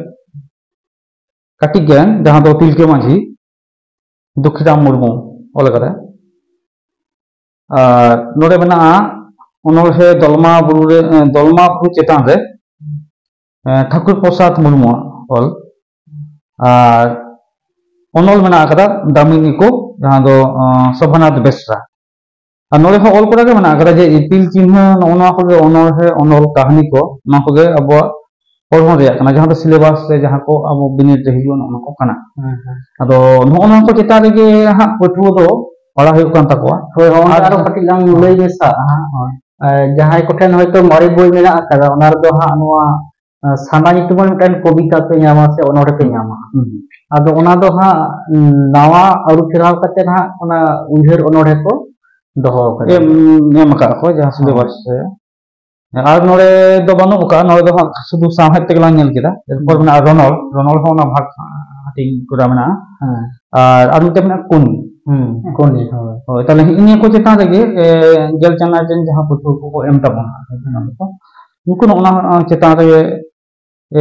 ᱠᱟᱹᱴᱤᱡ ᱜᱟᱭᱟᱱ, ᱡᱟᱦᱟᱸ ᱫᱚ ᱛᱤᱞᱠᱟᱹ ᱢᱟᱹᱡᱷᱤ, ᱫᱩᱠᱷᱤᱨᱟᱢ ᱢᱩᱨᱢᱩ ᱚᱞ ᱟᱠᱟᱫᱟᱭ᱾ ᱟᱨ ᱱᱚᱰᱮ ᱢᱮᱱᱟᱜᱼᱟ ᱚᱱᱚᱬᱦᱮ ᱫᱚᱞᱢᱟ ᱵᱩᱨᱩ ᱨᱮ, ᱮ, ᱫᱚᱞᱢᱟ ᱵᱩᱨᱩ ᱪᱮᱛᱟᱱ ᱨᱮ, ᱮ, ᱴᱷᱟᱹᱠᱩᱨ ᱯᱨᱚᱥᱟᱫᱽ ᱢᱩᱨᱢᱩᱣᱟᱜ ᱚᱞ᱾ ᱟᱨ ᱚᱱᱚᱞ ᱢᱮᱱᱟᱜ ᱟᱠᱟᱫᱟ ᱫᱟᱢᱤᱱᱤ ᱠᱚ, ᱡᱟᱦᱟᱸ ᱫᱚ, ᱮ, ᱥᱳᱵᱷᱟᱱᱟᱛᱷ ᱵᱮᱥᱨᱟ᱾ ᱟᱨ ᱱᱚᱰᱮ ᱦᱚᱸ ᱚᱞ ᱠᱚᱨᱟ ᱜᱮ ᱢᱮᱱᱟᱜ ᱟᱠᱟᱫᱟ ᱡᱮ ᱤᱯᱤᱞ ᱪᱤᱱᱦᱟᱹ, ᱱᱚᱜᱼᱚ ᱱᱚᱣᱟ ᱠᱚᱜᱮ ᱚᱱᱚᱬᱦᱮ, ᱚᱱᱚᱞ, ᱠᱟᱹᱦᱱᱤ ᱠᱚ, ᱱᱚᱣᱟ ᱠᱚᱜᱮ ᱟᱵᱚᱣᱟᱜ ᱯᱚᱲᱦᱚᱱ ᱨᱮᱭᱟᱜ ᱠᱟᱱᱟ, ᱡᱟᱦᱟᱸ ᱫᱚ ᱥᱤᱞᱮᱵᱟᱥ ᱨᱮ ᱡᱟᱦᱟᱸ ᱠᱚ ᱟᱵᱚ ᱵᱤᱱᱤᱰ ᱨᱮ ᱦᱤᱡᱩᱜᱼᱟ, ᱱᱚᱜᱼᱚ ᱱᱚᱣᱟ ᱠᱚ ᱠᱟᱱᱟ᱾ ᱦᱮᱸ, ᱦᱮᱸ᱾ ᱟᱫᱚ ᱱᱚᱜᱼᱚ ᱱᱚᱣᱟ ᱠᱚ ᱪᱮᱛᱟᱱ ᱨᱮᱜᱮ ᱦᱟᱸᱜ ᱯᱟᱹᱴᱷᱩᱣᱟᱹ ᱫᱚ ᱯᱟᱲᱦᱟᱣ ᱦᱩᱭᱩᱜ ᱠᱟᱱ ᱛᱟᱠᱚᱣᱟ᱾ ᱦᱳᱭ, ᱦᱚᱸ, ᱚᱱᱟ ᱟᱨ ᱟᱨᱚ ᱠᱟᱹᱴᱤᱡ ᱞᱟᱝ ᱞᱟᱹᱭ ᱢᱮᱥᱟ ᱦᱟᱸᱜ᱾ ᱦᱳᱭ᱾ ᱮ, ᱡᱟᱦᱟᱸᱭ ᱠᱚᱴᱷᱮᱱ ᱦᱚᱭᱛᱳ ᱢᱟᱨᱮ ᱵᱳᱭ ᱢᱮᱱᱟᱜ ᱟᱠᱟᱫᱟ, ᱚᱱᱟ ᱨᱮᱫᱚ ᱦᱟᱸᱜ ᱱᱚᱣᱟ ᱥᱟᱱᱟ ᱧᱩᱛᱩᱢᱟᱱ ᱢᱤᱫᱴᱮᱱ ᱠᱚᱵᱤᱛᱟ ᱯᱮ ᱧᱟᱢᱟ ᱥᱮ ᱚᱱᱚᱬᱦᱮ ᱯᱮ ᱧᱟᱢᱟ᱾ ᱟᱫᱚ ᱚᱱᱟ ᱫᱚ ᱦᱟᱸᱜ ᱱᱟᱣᱟ ᱟᱹᱨᱩ ᱯᱷᱮᱨᱟᱣ ᱠᱟᱛᱮ ᱦᱟᱸᱜ ᱚᱱᱟ ᱩᱭᱦᱟᱹᱨ ᱚᱱᱚᱬᱦᱮ ᱠᱚ ᱫᱚᱦᱚ ᱟᱠᱟᱫᱟ᱾ ᱮᱢ, ᱮᱢ ᱟᱠᱟᱫ ᱠᱚ ᱡᱟᱦᱟᱸ ᱥᱤᱞᱮᱵᱟᱥ ᱨᱮ᱾ ᱟᱨ ᱱᱚᱰᱮ ᱫᱚ ᱵᱟᱹᱱᱩᱜ ᱟᱠᱟᱫᱟ, ᱱᱚᱰᱮ ᱫᱚ ᱦᱟᱸᱜ ᱥᱩᱫᱷᱩ ᱥᱟᱶᱦᱮᱫ ᱛᱮᱜᱮ ᱞᱟᱝ ᱧᱮᱞ ᱠᱮᱫᱟ᱾ ᱮᱨᱯᱚᱨ ᱢᱮᱱᱟᱜᱼᱟ ᱨᱚᱱᱚᱲ, ᱨᱚᱱᱚᱲ ᱦᱚᱸ ᱚᱱᱟ ᱵᱷᱟᱜᱽ ᱦᱟᱹᱴᱤᱧ ᱠᱚᱨᱟ ᱢᱮᱱᱟᱜᱼᱟ᱾ ᱟᱨ ᱟᱨ ᱢᱤᱫᱴᱮᱱ ᱢᱮᱱᱟᱜᱼᱟ ᱠᱩᱱ᱾ ᱦᱩᱸ, ᱠᱩᱱ, ᱦᱳᱭ᱾ ᱦᱳᱭ, ᱛᱟᱦᱞᱮ ᱦᱤᱜᱼᱤ ᱱᱤᱭᱟᱹ ᱠᱚ ᱪᱮᱛᱟᱱ ᱨᱮᱜᱮ, ᱮ, ᱜᱮᱞ ᱪᱟᱱᱟᱪ ᱨᱮᱱ ᱡᱟᱦᱟᱸ ᱯᱟᱹᱴᱷᱩᱣᱟᱹ ᱠᱚᱠᱚ ᱮᱢ ᱛᱟᱵᱚᱱᱟ, ᱩᱱᱠᱩ ᱱᱚᱜᱼᱚ ᱱᱟ ᱪᱮᱛᱟᱱ ᱨᱮᱜᱮ, ᱮ,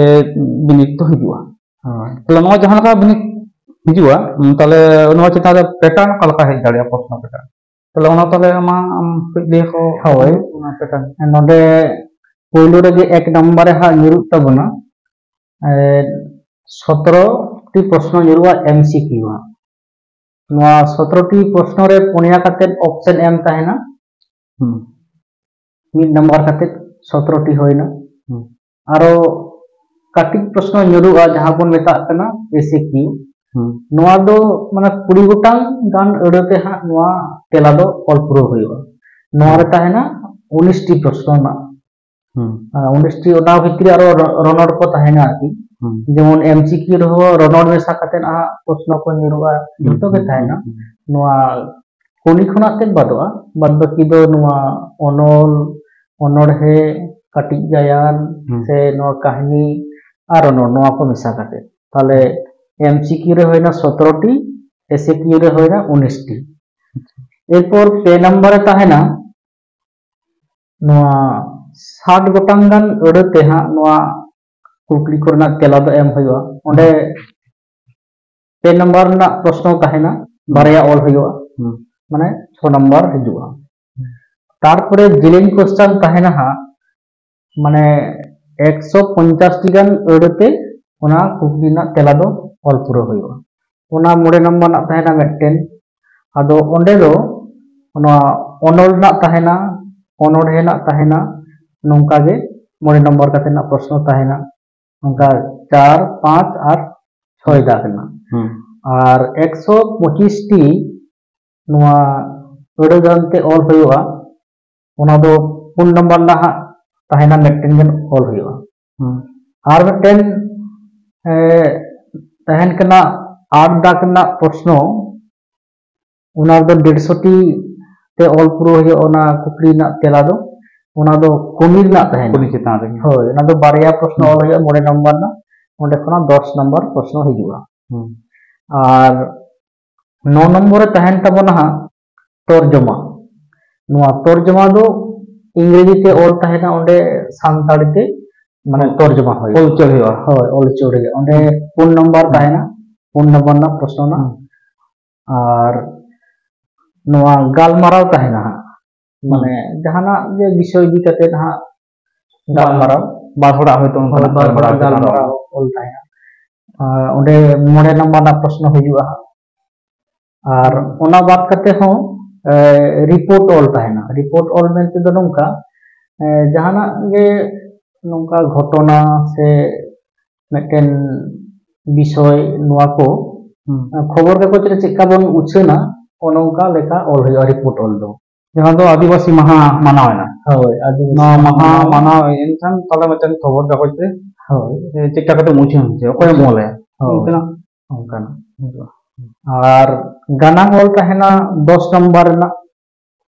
ᱵᱤᱱᱤᱰ ᱫᱚ ᱦᱤᱡᱩᱜᱼᱟ᱾ ᱦᱳᱭ᱾ ᱛᱟᱦᱞᱮ ᱱᱚᱣᱟ ᱡᱟᱦᱟᱸ ᱞᱮᱠᱟ ᱵᱤᱱᱤᱰ ᱦᱤᱡᱩᱜᱼᱟ, ᱩᱸ, ᱛᱟᱦᱞᱮ ᱱᱚᱣᱟ ᱪᱮᱛᱟᱱ ᱨᱮ pattern ᱚᱠᱟ ᱞᱮᱠᱟ ᱦᱮᱡ ᱫᱟᱲᱮᱭᱟᱜᱼᱟ, ᱯᱨᱚᱥᱱᱚ pattern? ᱛᱟᱦᱞᱮ ᱚᱱᱟ ᱛᱟᱦᱞᱮ ᱟᱢᱟᱜ, ᱟᱢ ᱠᱟᱹᱡ ᱞᱟᱹᱭ ᱟᱠᱚ ᱦᱳᱭ᱾ ᱚᱱᱟ pattern᱾ ᱱᱚᱰᱮ ᱯᱳᱭᱞᱳ ᱨᱮᱜᱮ ᱮᱠ ᱱᱟᱢᱵᱟᱨ ᱨᱮ ᱦᱟᱸᱜ ᱧᱩᱨᱩᱜ ᱛᱟᱵᱚᱱᱟ, ᱮ, ᱥᱚᱛᱨᱚ ᱴᱤ ᱯᱨᱚᱥᱱᱚ ᱧᱩᱨᱩᱜᱼᱟ, M C Q ᱦᱟᱸᱜ᱾ ᱱᱚᱣᱟ ᱥᱚᱛᱨᱚ ᱴᱤ ᱯᱨᱚᱥᱱᱚ ᱨᱮ ᱯᱩᱱᱭᱟ ᱠᱟᱛᱮ option ᱮᱢ ᱛᱟᱦᱮᱱᱟ᱾ ᱦᱩᱸ᱾ ᱢᱤᱫ ᱱᱟᱢᱵᱟᱨ ᱠᱟᱛᱮ ᱥᱚᱛᱨᱚ ᱴᱤ ᱦᱩᱭᱱᱟ᱾ ᱦᱩᱸ᱾ ᱟᱨᱚ ᱠᱟᱹᱴᱤᱡ ᱯᱨᱚᱥᱱᱚ ᱧᱩᱨᱩᱜᱼᱟ, ᱡᱟᱦᱟᱸ ᱵᱚᱱ ᱢᱮᱛᱟᱜ ᱠᱟᱱᱟ S A Q᱾ ᱦᱩᱸ᱾ ᱱᱚᱣᱟ ᱫᱚ ᱢᱟᱱᱮ ᱠᱩᱲᱤ ᱜᱚᱴᱟᱝ ᱜᱟᱱ ᱟᱹᱲᱟᱹ ᱛᱮ ᱦᱟᱸᱜ ᱱᱚᱣᱟ ᱛᱮᱞᱟ ᱫᱚ ᱚᱞ ᱯᱩᱨᱟᱹᱣ ᱦᱩᱭᱩᱜᱼᱟ᱾ ᱱᱚᱣᱟ ᱨᱮ ᱦᱩᱸ᱾ ᱛᱟᱦᱮᱱᱟ ᱩᱱᱤᱥ ᱴᱤ ᱯᱨᱚᱥᱱᱚ ᱨᱮᱱᱟᱜ᱾ ᱦᱩᱸ᱾ ᱟᱨ ᱩᱱᱤᱥ ᱴᱤ ᱚᱱᱟ ᱵᱷᱤᱛᱨᱤ ᱨᱮ ᱟᱨᱚ ᱨᱚ-, ᱨᱚᱱᱚᱲ ᱠᱚ ᱛᱟᱦᱮᱱᱟ ᱟᱨᱠᱤ᱾ ᱦᱩᱸ᱾ ᱡᱮᱢᱚᱱ M C Q ᱨᱮᱦᱚᱸ ᱨᱚᱱᱚᱲ ᱢᱮᱥᱟ ᱠᱟᱛᱮ ᱦᱟᱸᱜ ᱯᱨᱚᱥᱱᱚ ᱠᱚ ᱧᱩᱨᱩᱜᱼᱟ, ᱦᱩᱸ, ᱡᱚᱛᱚ ᱜᱮ ᱦᱩᱸ, ᱛᱟᱦᱮᱱᱟ᱾ ᱦᱩᱸ, ᱦᱩᱸ᱾ ᱱᱚᱣᱟ ᱠᱩᱞᱤ ᱠᱷᱚᱱᱟᱜ ᱛᱮᱫ ᱵᱟᱫᱚᱜᱼᱟ, ᱵᱟᱫ ᱵᱟᱹᱠᱤ ᱫᱚ ᱱᱚᱣᱟ ᱚᱱᱚᱞ, ᱚᱱᱚᱬᱦᱮ, ᱠᱟᱹᱴᱤᱡ ᱜᱟᱭᱟᱱ ᱦᱩᱸ᱾ ᱥᱮ ᱱᱚᱣᱟ ᱠᱟᱹᱦᱱᱤ ᱟᱨ ᱚᱱᱚᱬ, ᱱᱚᱣᱟ ᱠᱚ ᱢᱮᱥᱟ ᱠᱟᱛᱮ᱾ ᱛᱟᱦᱞᱮ M C Q ᱨᱮ ᱦᱩᱭᱱᱟ ᱥᱚᱛᱨᱚ ᱴᱤ, S A Q ᱨᱮ ᱦᱩᱭᱱᱟ ᱩᱱᱤᱥ ᱴᱤ᱾ ᱟᱪᱪᱷᱟ᱾ ᱮᱨᱯᱚᱨ ᱯᱮ ᱱᱟᱢᱵᱟᱨ ᱨᱮ ᱛᱟᱦᱮᱱᱟ ᱱᱚᱣᱟ ᱥᱟᱴ ᱜᱚᱴᱟᱝ ᱜᱟᱱ ᱟᱹᱲᱟᱹ ᱛᱮ ᱦᱟᱸᱜ ᱱᱚᱣᱟ ᱠᱩᱠᱞᱤ ᱠᱚᱨᱮᱱᱟᱜ ᱛᱮᱞᱟ ᱫᱚ ᱮᱢ ᱦᱩᱭᱩᱜᱼᱟ᱾ ᱚᱸᱰᱮ ᱯᱮ ᱱᱟᱢᱵᱟᱨ ᱨᱮᱱᱟᱜ ᱯᱨᱚᱥᱱᱚ ᱛᱟᱦᱮᱱᱟ, ᱦᱩᱸ᱾ ᱵᱟᱨᱭᱟ ᱚᱞ ᱦᱩᱭᱩᱜᱼᱟ, ᱦᱩᱸ᱾ ᱢᱟᱱᱮ ᱪᱷᱚ ᱱᱟᱢᱵᱟᱨ ᱦᱤᱡᱩᱜᱼᱟ᱾ ᱦᱩᱸ᱾ ᱛᱟᱨᱯᱚᱨᱮ ᱡᱮᱞᱮᱧ question ᱛᱟᱦᱮᱱᱟ ᱦᱟᱸᱜ, ᱢᱟᱱᱮ ᱮᱠᱥᱚ ᱯᱚᱧᱪᱟᱥ ᱴᱤ ᱜᱟᱱ ᱟᱹᱲᱟᱹ ᱛᱮ ᱚᱱᱟ ᱠᱩᱠᱞᱤ ᱨᱮᱱᱟᱜ ᱛᱮᱞᱟ ᱫᱚ ᱚᱞ ᱯᱩᱨᱟᱹᱣ ᱦᱩᱭᱩᱜᱼᱟ᱾ ᱚᱱᱟ ᱢᱚᱬᱮ ᱱᱟᱢᱵᱟᱨ ᱨᱮᱱᱟᱜ ᱛᱟᱦᱮᱱᱟ ᱢᱤᱫᱴᱮᱱ, ᱟᱫᱚ ᱚᱸᱰᱮ ᱫᱚ ᱱᱚᱣᱟ ᱚᱱᱚᱞ ᱨᱮᱱᱟᱜ ᱛᱟᱦᱮᱱᱟ, ᱚᱱᱚᱬᱦᱮ ᱨᱮᱱᱟᱜ ᱛᱟᱦᱮᱱᱟ, ᱱᱚᱝᱠᱟ ᱜᱮ ᱢᱚᱬᱮ ᱱᱚᱢᱵᱚᱨ ᱠᱟᱛᱮ ᱨᱮᱱᱟᱜ ᱯᱨᱚᱥᱱᱚ ᱛᱟᱦᱮᱱᱟ᱾ ᱱᱚᱝᱠᱟ ᱪᱟᱨ, ᱯᱟᱸᱪ ᱟᱨ ᱪᱷᱚᱭ ᱫᱟᱜ ᱨᱮᱱᱟᱜ᱾ ᱦᱩᱸ᱾ ᱟᱨ ᱮᱠᱥᱚ ᱯᱚᱸᱪᱤᱥ ᱴᱤ ᱱᱚᱣᱟ ᱟᱹᱲᱟᱹ ᱜᱟᱱ ᱛᱮ ᱚᱞ ᱦᱩᱭᱩᱜᱼᱟ, ᱚᱱᱟ ᱫᱚ ᱯᱩᱱ ᱱᱚᱢᱵᱚᱨ ᱨᱮᱱᱟᱜ ᱦᱟᱸᱜ ᱛᱟᱦᱮᱱᱟ, ᱢᱤᱫᱴᱮᱱ ᱜᱟᱱ ᱚᱞ ᱦᱩᱭᱩᱜᱼᱟ᱾ ᱦᱩᱸ᱾ ᱟᱨ ᱢᱤᱫᱴᱮᱱ ᱮ, ᱛᱟᱦᱮᱱ ᱠᱟᱱᱟ ᱟᱴ ᱫᱟᱜᱽ ᱨᱮᱱᱟᱜ ᱯᱨᱚᱥᱱᱚ᱾ ᱚᱱᱟ ᱨᱮᱫᱚ ᱰᱮᱲᱥᱚ ᱴᱤ ᱛᱮ ᱚᱞ ᱯᱩᱨᱟᱹᱣ ᱦᱩᱭᱩᱜᱼᱟ ᱚᱱᱟ ᱠᱩᱠᱞᱤ ᱨᱮᱱᱟᱜ ᱛᱮᱞᱟ ᱫᱚ᱾ ᱚᱱᱟ ᱫᱚ ᱠᱚᱱᱤ ᱨᱮᱱᱟᱜ ᱛᱟᱦᱮᱱᱟ᱾ ᱠᱚᱱᱤ ᱪᱮᱛᱟᱱ ᱨᱮᱜᱮ᱾ ᱦᱳᱭ, ᱚᱱᱟ ᱫᱚ ᱵᱟᱨᱭᱟ ᱯᱨᱚᱥᱱᱚ ᱦᱩᱸ᱾ ᱚᱞ ᱦᱩᱭᱩᱜᱼᱟ, ᱢᱚᱬᱮ ᱱᱚᱢᱵᱚᱨ ᱨᱮᱱᱟᱜ, ᱚᱸᱰᱮ ᱠᱷᱚᱱᱟᱜ ᱫᱚᱥ ᱱᱚᱢᱵᱚᱨ ᱯᱨᱚᱥᱱᱚ ᱦᱤᱡᱩᱜᱼᱟ᱾ ᱦᱩᱸ᱾ ᱟᱨ ᱱᱚ ᱱᱚᱢᱵᱚᱨ ᱨᱮ ᱛᱟᱦᱮᱱ ᱛᱟᱵᱚᱱᱟ ᱦᱟᱸᱜ ᱛᱚᱨᱡᱚᱢᱟ᱾ ᱱᱚᱣᱟ ᱛᱚᱨᱡᱚᱢᱟ ᱫᱚ ᱤᱝᱨᱮᱡᱤ ᱛᱮ ᱚᱞ ᱛᱟᱦᱮᱱᱟ, ᱚᱸᱰᱮ ᱥᱟᱱᱛᱟᱲᱤ ᱛᱮ ᱢᱟᱱᱮ ᱦᱩᱸ᱾ ᱛᱚᱨᱡᱚᱢᱟ ᱦᱩᱭᱩᱜᱼᱟ᱾ ᱚᱞ ᱩᱪᱟᱹᱲ ᱦᱩᱭᱩᱜᱼᱟ᱾ ᱦᱳᱭ, ᱚᱞ ᱩᱪᱟᱹᱲ ᱦᱩᱭᱩᱜᱼᱟ᱾ ᱚᱸᱰᱮ ᱦᱩᱸ᱾ ᱯᱩᱱ ᱱᱚᱢᱵᱚᱨ ᱦᱩᱸ᱾ ᱛᱟᱦᱮᱱᱟ, ᱯᱩᱱ ᱱᱚᱢᱵᱚᱨ ᱨᱮᱱᱟᱜ ᱯᱨᱚᱥᱱᱚ ᱨᱮᱱᱟᱜ᱾ ᱦᱩᱸ᱾ ᱟᱨ ᱱᱚᱣᱟ ᱜᱟᱞᱢᱟᱨᱟᱣ ᱛᱟᱦᱮᱱᱟ ᱦᱟᱸᱜ, ᱦᱩᱸ᱾ ᱢᱟᱱᱮ ᱡᱟᱦᱟᱱᱟᱜ ᱜᱮ ᱵᱤᱥᱚᱭ ᱤᱫᱤ ᱠᱟᱛᱮ ᱦᱟᱸᱜ ᱵᱟᱨ, ᱜᱟᱞᱢᱟᱨᱟᱣ᱾ ᱵᱟᱨ ᱦᱚᱲᱟᱜ ᱦᱚᱭᱛᱳ ᱚᱱᱠᱟᱱᱟᱜ ᱦᱳᱭ, ᱵᱟᱨ ᱜᱟᱞᱢᱟᱨᱟᱣ ᱦᱚᱲᱟᱜ ᱪᱮᱛᱟᱱ ᱨᱮ᱾ ᱜᱟᱞᱢᱟᱨᱟᱣ ᱚᱞ ᱛᱟᱦᱮᱱᱟ᱾ ᱟᱨ ᱚᱸᱰᱮ ᱢᱚᱬᱮ ᱱᱚᱢᱵᱚᱨ ᱨᱮᱱᱟᱜ ᱯᱨᱚᱥᱱᱚ ᱦᱤᱡᱩᱜᱼᱟ ᱦᱟᱸᱜ᱾ ᱟᱨ ᱦᱩᱸ᱾ ᱚᱱᱟ ᱵᱟᱫ ᱠᱟᱛᱮ ᱦᱚᱸ, ᱮ, ᱨᱤᱯᱳᱨᱴ ᱚᱞ ᱛᱟᱦᱮᱱᱟ᱾ ᱨᱤᱯᱳᱨᱴ ᱚᱞ ᱢᱮᱱᱛᱮ ᱫᱚ ᱱᱚᱝᱠᱟ, ᱮ, ᱡᱟᱦᱟᱱᱟᱜ ᱜᱮ ᱱᱚᱝᱠᱟ ᱜᱷᱚᱴᱚᱱᱟ ᱥᱮ ᱢᱤᱫᱴᱮᱱ ᱵᱤᱥᱚᱭ, ᱱᱚᱣᱟ ᱠᱚ, ᱦᱩᱸ᱾ ᱮ, ᱠᱷᱚᱵᱚᱨ ᱠᱟᱜᱚᱡᱽ ᱨᱮ ᱪᱮᱫᱠᱟ ᱵᱚᱱ ᱩᱪᱷᱟᱹᱱᱟ, ᱚᱱᱮ ᱚᱱᱠᱟ ᱞᱮᱠᱟ ᱚᱞ ᱦᱩᱭᱩᱜᱼᱟ ᱨᱤᱯᱳᱨᱴ ᱚᱞ ᱫᱚ᱾ ᱡᱟᱦᱟᱸ ᱫᱚ ᱟᱹᱫᱤᱵᱟᱹᱥᱤ ᱢᱟᱦᱟ ᱢᱟᱱᱟᱣ ᱮᱱᱟ᱾ ᱦᱳᱭ, ᱟᱹᱫᱤᱵᱟᱹᱥᱤ ᱱᱚᱣᱟ ᱢᱟᱦᱟ ᱢᱟᱦᱟ ᱢᱟᱱᱟᱣ᱾ ᱢᱟᱱᱟᱣ ᱮᱱᱠᱷᱟᱱ ᱛᱟᱦᱞᱮ ᱢᱤᱫᱴᱮᱱ ᱠᱷᱚᱵᱚᱨ ᱠᱟᱜᱚᱡᱽ ᱨᱮ, ᱦᱳᱭ᱾ ᱮ, ᱪᱮᱫ ᱞᱮᱠᱟ ᱠᱟᱛᱮᱢ ᱩᱪᱷᱟᱹᱱ ᱦᱚᱪᱚᱭᱟ, ᱚᱠᱚᱭᱮᱢ ᱚᱞᱟᱭᱟ? ᱦᱳᱭ᱾ ᱤᱱᱠᱟᱹᱱᱟᱜ ᱚᱱᱠᱟᱱᱟᱜ ᱦᱤᱡᱩᱜᱼᱟ᱾ ᱟᱨ ᱜᱟᱱᱟᱝ ᱚᱞ ᱛᱟᱦᱮᱱᱟ ᱫᱚᱥ ᱱᱟᱢᱵᱟᱨ ᱨᱮᱱᱟᱜ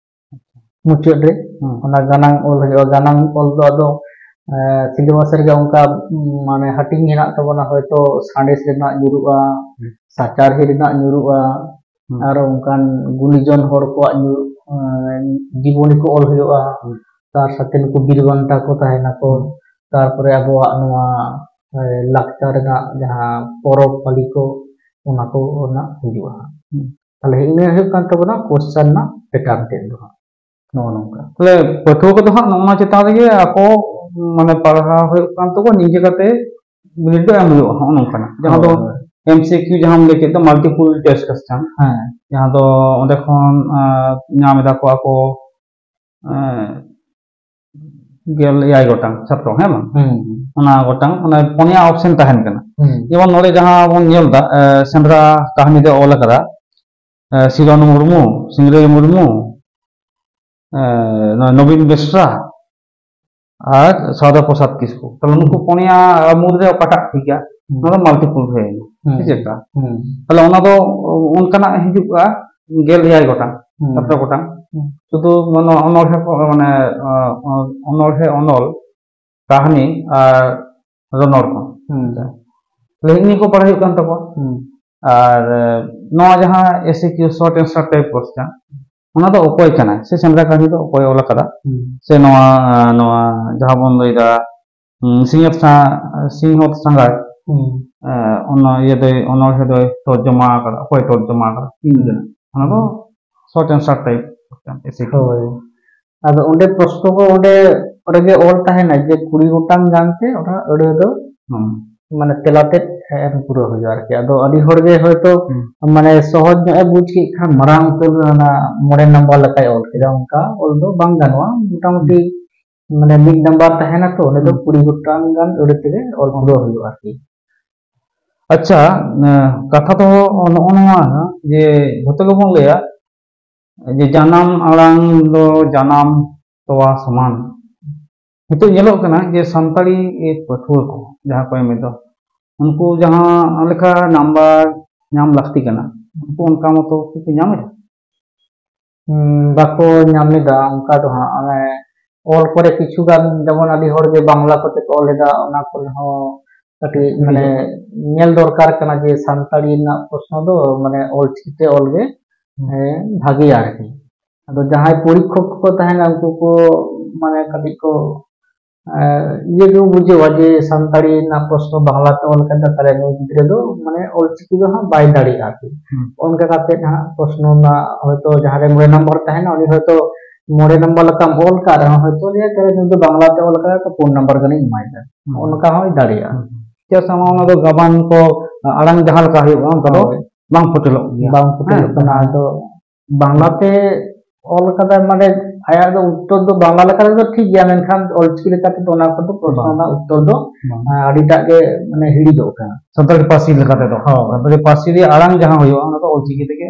ᱢᱩᱪᱟᱹᱫ ᱨᱮ᱾ ᱦᱩᱸ᱾ ᱚᱱᱟ ᱜᱟᱱᱟᱝ ᱚᱞ ᱦᱩᱭᱩᱜᱼᱟ᱾ ᱜᱟᱱᱟᱝ ᱚᱞ ᱫᱚ ᱟᱫᱚ, ᱮ, ᱥᱤᱞᱮᱵᱟᱥ ᱨᱮᱜᱮ ᱚᱱᱠᱟ, ᱩᱢ, ᱢᱟᱱᱮ ᱦᱟᱹᱴᱤᱧ ᱢᱮᱱᱟᱜ ᱛᱟᱵᱚᱱᱟ, ᱦᱚᱭᱛᱳ ᱥᱟᱬᱮᱥ ᱨᱮᱱᱟᱜ ᱧᱩᱨᱩᱜᱼᱟ, ᱦᱩᱸ᱾ ᱥᱟᱪᱟᱨᱦᱮ ᱨᱮᱱᱟᱜ ᱧᱩᱨᱩᱜᱼᱟ, ᱦᱩᱸ᱾ ᱟᱨᱚ ᱚᱱᱠᱟᱱ ᱜᱩᱱᱤᱡᱚᱱ ᱦᱚᱲ ᱠᱚᱣᱟᱜ ᱧᱩ-, ᱮ, ᱡᱤᱵᱚᱱᱤ ᱠᱚ ᱚᱞ ᱦᱩᱭᱩᱜᱼᱟ᱾ ᱦᱩᱸ᱾ ᱛᱟᱨ ᱥᱟᱛᱷᱮ ᱱᱩᱠᱩ ᱵᱤᱨ ᱵᱟᱱᱴᱟ ᱠᱚ ᱛᱟᱦᱮᱱᱟᱠᱚ᱾ ᱦᱩᱸ᱾ ᱛᱟᱨᱯᱚᱨᱮ ᱟᱵᱚᱣᱟᱜ ᱱᱚᱣᱟ, ᱮ, ᱞᱟᱠᱪᱟᱨ ᱨᱮᱱᱟᱜ ᱡᱟᱦᱟᱸ ᱯᱚᱨᱚᱵᱽ ᱯᱟᱹᱞᱤ ᱠᱚ, ᱚᱱᱟ ᱠᱚ ᱨᱮᱱᱟᱜ ᱦᱤᱡᱩᱜᱼᱟ ᱦᱟᱸᱜ᱾ ᱦᱩᱸ᱾ ᱛᱟᱦᱞᱮ ᱤᱱᱟᱹ ᱦᱩᱭᱩᱜ ᱠᱟᱱ ᱛᱟᱵᱚᱱᱟ question ᱨᱮᱱᱟᱜ pattern ᱛᱮᱫ ᱫᱚ ᱦᱟᱸᱜ᱾ ᱱᱚᱜᱼᱚ ᱱᱚᱝᱠᱟ᱾ ᱛᱟᱦᱞᱮ ᱯᱟᱹᱴᱷᱩᱣᱟᱹ ᱠᱚᱫᱚ ᱦᱟᱸᱜ ᱱᱚᱜᱼᱚ ᱱᱚᱣᱟ ᱪᱮᱛᱟᱱ ᱨᱮᱜᱮ ᱟᱠᱚ, ᱢᱟᱱᱮ, ᱯᱟᱲᱦᱟᱣ ᱦᱩᱭᱩᱜ ᱠᱟᱱ ᱛᱟᱠᱚ, ᱱᱤᱡᱮ ᱠᱟᱛᱮ ᱵᱤᱱᱤᱰ ᱫᱚ ᱮᱢ ᱦᱩᱭᱩᱜᱼᱟ, ᱱᱚᱜᱼᱚ ᱱᱚᱝᱠᱟᱱᱟᱜ᱾ ᱡᱟᱦᱟᱸ ᱫᱚ ᱦᱳᱭ, ᱦᱳᱭ᱾ M C Q ᱡᱟᱦᱟᱸᱢ ᱞᱟᱹᱭ ᱠᱮᱫ ᱫᱚ, multiple choice question, ᱦᱮᱸ᱾ ᱡᱟᱦᱟᱸ ᱫᱚ ᱚᱸᱰᱮ ᱠᱷᱚᱱ, ᱟᱸ, ᱧᱟᱢ ᱮᱫᱟ ᱠᱚ ᱟᱠᱚ, ᱟᱸ, ᱜᱮᱞ ᱮᱭᱟᱭ ᱜᱚᱴᱟᱝ ᱪᱷᱟᱛᱨᱚ, ᱦᱮᱸ ᱵᱟᱝ? ᱦᱩᱸ, ᱦᱩᱸ᱾ ᱚᱱᱟ ᱜᱚᱴᱟᱝ, ᱚᱱᱟ ᱯᱩᱱᱭᱟ option ᱛᱟᱦᱮᱱ ᱠᱟᱱᱟ᱾ ᱦᱩᱸ᱾ ᱡᱮᱢᱚᱱ ᱱᱚᱰᱮ ᱡᱟᱦᱟᱸ ᱵᱚᱱ ᱧᱮᱞ ᱮᱫᱟ, ᱮ, ᱥᱮᱸᱫᱽᱨᱟ ᱠᱟᱹᱦᱱᱤ ᱨᱮ ᱚᱞ ᱟᱠᱟᱫᱟ, ᱮ, ᱥᱤᱨᱚᱱ ᱢᱩᱨᱢᱩ, ᱥᱤᱝᱨᱟᱹᱭ ᱢᱩᱨᱢᱩ, ᱮ, ᱱᱚᱣᱟ ᱱᱚᱵᱤᱱ ᱵᱮᱥᱨᱟ, ᱟᱨ ᱥᱟᱨᱚᱫᱟ ᱯᱨᱚᱥᱟᱫᱽ ᱠᱤᱥᱠᱩ᱾ ᱛᱟᱦᱞᱮ ᱱᱩᱠᱩ ᱯᱩᱱᱭᱟ ᱢᱩᱫᱽᱨᱮ ᱚᱠᱟᱴᱟᱜ ᱴᱷᱤᱠᱟ? ᱦᱩᱸ᱾ ᱱᱚᱣᱟ ᱫᱚ multiple ᱦᱩᱭ ᱮᱱᱟ᱾ ᱦᱩᱸ᱾ ᱥᱮ ᱪᱮᱫ ᱞᱮᱠᱟ? ᱦᱩᱸ᱾ ᱛᱟᱦᱞᱮ ᱚᱱᱟ ᱫᱚ ᱚᱱᱠᱟᱱᱟᱜ ᱦᱤᱡᱩᱜᱼᱟ ᱜᱮᱞ ᱮᱭᱟᱭ ᱜᱚᱴᱟᱝ, ᱦᱩᱸ᱾ ᱥᱚᱛᱨᱚ ᱜᱚᱴᱟᱝ᱾ ᱦᱩᱸ᱾ ᱥᱩᱫᱷᱩ ᱱᱚᱣᱟ ᱚᱱᱚᱬᱦᱮ ᱠᱚ, ᱢᱟᱱᱮ, ᱚ, ᱚ, ᱚᱱᱚᱬᱦᱮ, ᱚᱱᱚᱞ, ᱠᱟᱹᱦᱱᱤ ᱟᱨ ᱨᱚᱱᱚᱲ ᱠᱚ᱾ ᱦᱩᱸ᱾ ᱛᱟᱦᱞᱮ ᱤᱱᱟᱹ ᱠᱚ ᱵᱟᱲᱟᱭ ᱦᱩᱭᱩᱜ ᱠᱟᱱ ᱛᱟᱠᱚᱣᱟ᱾ ᱦᱩᱸ᱾ ᱟᱨ, ᱮ, ᱱᱚᱣᱟ ᱡᱟᱦᱟᱸ S A Q, short answer type question, ᱚᱱᱟ ᱫᱚ ᱚᱠᱚᱭ ᱠᱟᱱᱟᱭ? ᱥᱮ ᱥᱮᱸᱫᱽᱨᱟ ᱠᱟᱹᱦᱱᱤ ᱫᱚ ᱚᱠᱚᱭ ᱚᱞ ᱟᱠᱟᱫᱟ? ᱦᱩᱸ᱾ ᱥᱮ ᱱᱚᱣᱟ, ᱱᱚᱣᱟ ᱡᱟᱦᱟᱸ ᱵᱚᱱ ᱞᱟᱹᱭᱫᱟ, ᱦᱩᱸ, ᱥᱤᱧᱚᱛ ᱥᱟ-, ᱥᱤᱧᱚᱛ ᱥᱟᱸᱜᱷᱟᱨ, ᱦᱩᱸ᱾ ᱮ, ᱚᱱᱟ ᱤᱭᱟᱹ ᱫᱚᱭ, ᱚᱱᱚᱬᱦᱮ ᱫᱚᱭ ᱛᱚᱨᱡᱚᱢᱟ ᱟᱠᱟᱫᱟ, ᱚᱠᱚᱭ ᱛᱚᱨᱡᱚᱢᱟ ᱟᱠᱟᱫᱟ? ᱤᱧ ᱦᱩᱸ᱾ ᱠᱟᱱᱟ᱾ ᱚᱱᱟ ᱫᱚ ᱦᱩᱸ᱾ Short answer type question, S A Q. ᱦᱳᱭ᱾ ᱟᱫᱚ ᱚᱸᱰᱮ ᱯᱨᱚᱥᱱᱚ ᱠᱚ ᱚᱸᱰᱮ ᱨᱮᱜᱮ ᱚᱞ ᱛᱟᱦᱮᱱᱟ ᱡᱮ ᱠᱩᱲᱤ ᱜᱚᱴᱟᱝ ᱜᱟᱱ ᱛᱮ ᱚᱱᱟ ᱟᱹᱲᱟᱹ ᱫᱚ ᱦᱩᱸ᱾ ᱢᱟᱱᱮ ᱛᱮᱞᱟ ᱛᱮᱫ ᱮᱢ ᱯᱩᱨᱟᱹᱣ ᱦᱩᱭᱩᱜᱼᱟ ᱟᱨᱠᱤ᱾ ᱟᱫᱚ ᱟᱹᱰᱤ ᱦᱚᱲ ᱜᱮ ᱦᱚᱭᱛᱳ ᱦᱩᱸ᱾ ᱢᱟᱱᱮ ᱥᱚᱦᱚᱡᱽ ᱧᱚᱜ ᱮ ᱵᱩᱡᱽ ᱠᱮᱫ ᱠᱷᱟᱱ ᱢᱟᱨᱟᱝ ᱩᱛᱟᱹᱨ ᱚᱱᱟ ᱢᱚᱬᱮ ᱱᱟᱢᱵᱟᱨ ᱞᱮᱠᱟᱭ ᱚᱞ ᱠᱮᱫᱟ, ᱚᱱᱠᱟ ᱚᱞ ᱫᱚ ᱵᱟᱝ ᱜᱟᱱᱚᱜᱼᱟ᱾ ᱢᱚᱴᱟᱢᱩᱴᱤ ᱢᱟᱱᱮ ᱢᱤᱫ ᱱᱟᱢᱵᱟᱨ ᱛᱟᱦᱮᱱᱟ ᱛᱚ, ᱚᱸᱰᱮ ᱫᱚ ᱦᱩᱸ᱾ ᱠᱩᱲᱤ ᱜᱚᱴᱟᱝ ᱜᱟᱱ ᱟᱹᱲᱟᱹ ᱛᱮᱜᱮ ᱚᱞ ᱦᱩᱸ᱾ ᱯᱩᱨᱟᱹᱣ ᱦᱩᱭᱩᱜᱼᱟ ᱟᱨᱠᱤ᱾ ᱟᱪᱪᱷᱟ, ᱮ, ᱠᱟᱛᱷᱟ ᱫᱚ ᱱᱚᱜᱼᱚ ᱱᱚᱣᱟ ᱡᱮ ᱡᱷᱚᱛᱚ ᱜᱮᱵᱚᱱ ᱞᱟᱹᱭᱟ ᱡᱮ ᱡᱟᱱᱟᱢ ᱟᱲᱟᱝ ᱫᱚ ᱡᱟᱱᱟᱢ ᱛᱚᱣᱟ ᱥᱚᱢᱟᱱ᱾ ᱱᱤᱛᱚᱜ ᱧᱮᱞᱚᱜ ᱠᱟᱱᱟ ᱡᱮ ᱥᱟᱱᱛᱟᱲᱤ ᱯᱟᱹᱴᱷᱩᱣᱟᱹ ᱠᱚ ᱡᱟᱦᱟᱸ ᱠᱚ ᱮᱢ ᱮᱫᱟ, ᱩᱱᱠᱩ ᱡᱟᱦᱟᱸ ᱞᱮᱠᱟ ᱱᱟᱢᱵᱟᱨ ᱧᱟᱢ ᱞᱟᱹᱠᱛᱤ ᱠᱟᱱᱟ, ᱩᱱᱠᱩ ᱚᱱᱠᱟ ᱢᱚᱛᱚ ᱠᱚ ᱧᱟᱢ ᱮᱫᱟ? ᱦᱩᱸ, ᱵᱟᱠᱚ ᱧᱟᱢ ᱮᱫᱟ ᱚᱱᱠᱟ ᱫᱚ ᱦᱟᱸᱜ᱾ ᱚᱱᱮ ᱚᱞ ᱠᱚᱨᱮ ᱠᱤᱪᱷᱩ ᱜᱟᱱ ᱡᱮᱢᱚᱱ ᱟᱹᱰᱤ ᱦᱚᱲ ᱜᱮ ᱵᱟᱝᱞᱟ ᱠᱚᱛᱮ ᱠᱚ ᱚᱞ ᱮᱫᱟ, ᱚᱱᱟ ᱠᱚᱨᱮ ᱦᱚᱸ ᱠᱟᱹᱴᱤᱡ ᱦᱩᱸ᱾ ᱢᱟᱱᱮ ᱧᱮᱞ ᱫᱚᱨᱠᱟᱨ ᱠᱟᱱᱟ ᱡᱮ ᱥᱟᱱᱛᱟᱲᱤ ᱨᱮᱱᱟᱜ ᱯᱨᱚᱥᱱᱚ ᱫᱚ ᱢᱟᱱᱮ ᱚᱞᱪᱤᱠᱤ ᱛᱮ ᱚᱞ ᱜᱮ, ᱦᱩᱸ᱾ ᱦᱮᱸ, ᱵᱷᱟᱜᱮᱭᱟ ᱟᱨᱠᱤ᱾ ᱟᱫᱚ ᱡᱟᱦᱟᱸᱭ ᱯᱚᱨᱤᱠᱠᱷᱚᱠ ᱠᱚᱠᱚ ᱛᱟᱦᱮᱱᱟ ᱩᱱᱠᱩ ᱠᱚ ᱢᱟᱱᱮ ᱠᱟᱹᱴᱤᱡ ᱠᱚ, ᱮ, ᱤᱭᱟᱹ ᱜᱮ ᱵᱩᱡᱷᱟᱹᱣᱟ ᱡᱮ ᱥᱟᱱᱛᱟᱲᱤ ᱨᱮᱱᱟᱜ ᱯᱨᱚᱥᱱᱚ ᱵᱟᱝᱞᱟ ᱛᱮ ᱚᱞ ᱠᱟᱱᱟ, ᱛᱟᱦᱞᱮ ᱱᱩᱭ ᱜᱤᱫᱽᱨᱟᱹ ᱫᱚ ᱢᱟᱱᱮ ᱚᱞᱪᱤᱠᱤ ᱫᱚ ᱦᱟᱸᱜ ᱵᱟᱭ ᱫᱟᱲᱮᱭᱟᱜᱼᱟ ᱟᱨᱠᱤ᱾ ᱦᱩᱸ᱾ ᱚᱱᱠᱟ ᱠᱟᱛᱮ ᱦᱟᱸᱜ ᱯᱨᱚᱥᱱᱚ ᱨᱮᱱᱟᱜ ᱦᱚᱭᱛᱳ ᱡᱟᱦᱟᱸ ᱨᱮ ᱢᱚᱬᱮ ᱱᱚᱢᱵᱚᱨ ᱛᱟᱦᱮᱱᱟ, ᱩᱱᱤ ᱦᱚᱭᱛᱳ ᱢᱚᱬᱮ ᱱᱚᱢᱵᱚᱨ ᱞᱮᱠᱟᱢ ᱚᱞ ᱠᱟᱜ ᱨᱮᱦᱚᱸ ᱦᱚᱭᱛᱳ ᱞᱟᱹᱭᱟ ᱛᱟᱦᱞᱮ ᱱᱩᱭ ᱫᱚ ᱵᱟᱝᱞᱟ ᱛᱮ ᱚᱞ ᱠᱟᱫᱟ ᱛᱚ ᱯᱩᱱ ᱱᱚᱢᱵᱚᱨ ᱜᱟᱱᱤᱧ ᱮᱢᱟᱭ ᱠᱟᱱᱟ᱾ ᱦᱩᱸ᱾ ᱚᱱᱠᱟ ᱦᱚᱸᱭ ᱫᱟᱲᱮᱭᱟᱜᱼᱟ᱾ ᱦᱩᱸ᱾ ᱪᱮᱫᱟᱜ ᱥᱮ ᱚᱱᱟ ᱫᱚ ᱜᱟᱵᱟᱱ ᱠᱚ, ᱟᱲᱟᱝ ᱡᱟᱦᱟᱸ ᱞᱮᱠᱟ ᱦᱩᱭᱩᱜᱼᱟ ᱚᱱᱠᱟ ᱫᱚ ᱦᱳᱭ᱾ ᱵᱟᱝ ᱯᱷᱩᱴᱮᱞᱚᱜ ᱜᱮᱭᱟ᱾ ᱵᱟᱝ ᱯᱷᱩᱴᱮᱞᱚᱜ ᱦᱮᱸ᱾ ᱠᱟᱱᱟ᱾ ᱟᱫᱚ ᱵᱟᱝᱞᱟᱛᱮ ᱚᱞ ᱠᱟᱫᱟᱭ, ᱢᱟᱱᱮ ᱟᱭᱟᱜ ᱫᱚ ᱩᱛᱛᱚᱨ ᱫᱚ ᱵᱟᱝᱞᱟ ᱞᱮᱠᱟ ᱛᱮᱫᱚ ᱴᱷᱤᱠ ᱜᱮᱭᱟ, ᱢᱮᱱᱠᱷᱟᱱ ᱚᱞᱪᱤᱠᱤ ᱞᱮᱠᱟ ᱛᱮᱫᱚ ᱚᱱᱟ ᱠᱚᱫᱚ ᱯᱨᱚᱥᱱᱚ ᱵᱟᱝ᱾ ᱨᱮᱱᱟᱜ ᱩᱛᱛᱚᱨ ᱫᱚ, ᱵᱟᱝ᱾ ᱟᱸ, ᱟᱹᱰᱤᱴᱟᱜ ᱜᱮ ᱢᱟᱱᱮ ᱦᱤᱲᱤᱡᱚᱜ ᱠᱟᱱᱟ᱾ ᱥᱟᱱᱛᱟᱲᱤ ᱯᱟᱹᱨᱥᱤ ᱞᱮᱠᱟ ᱛᱮᱫᱚ᱾ ᱦᱳᱭ᱾ ᱥᱟᱱᱛᱟᱲᱤ ᱯᱟᱹᱨᱥᱤ ᱨᱮᱭᱟᱜ ᱟᱲᱟᱝ ᱡᱟᱦᱟᱸ ᱦᱩᱭᱩᱜᱼᱟ, ᱚᱱᱟ ᱫᱚ ᱚᱞᱪᱤᱠᱤ ᱛᱮᱜᱮ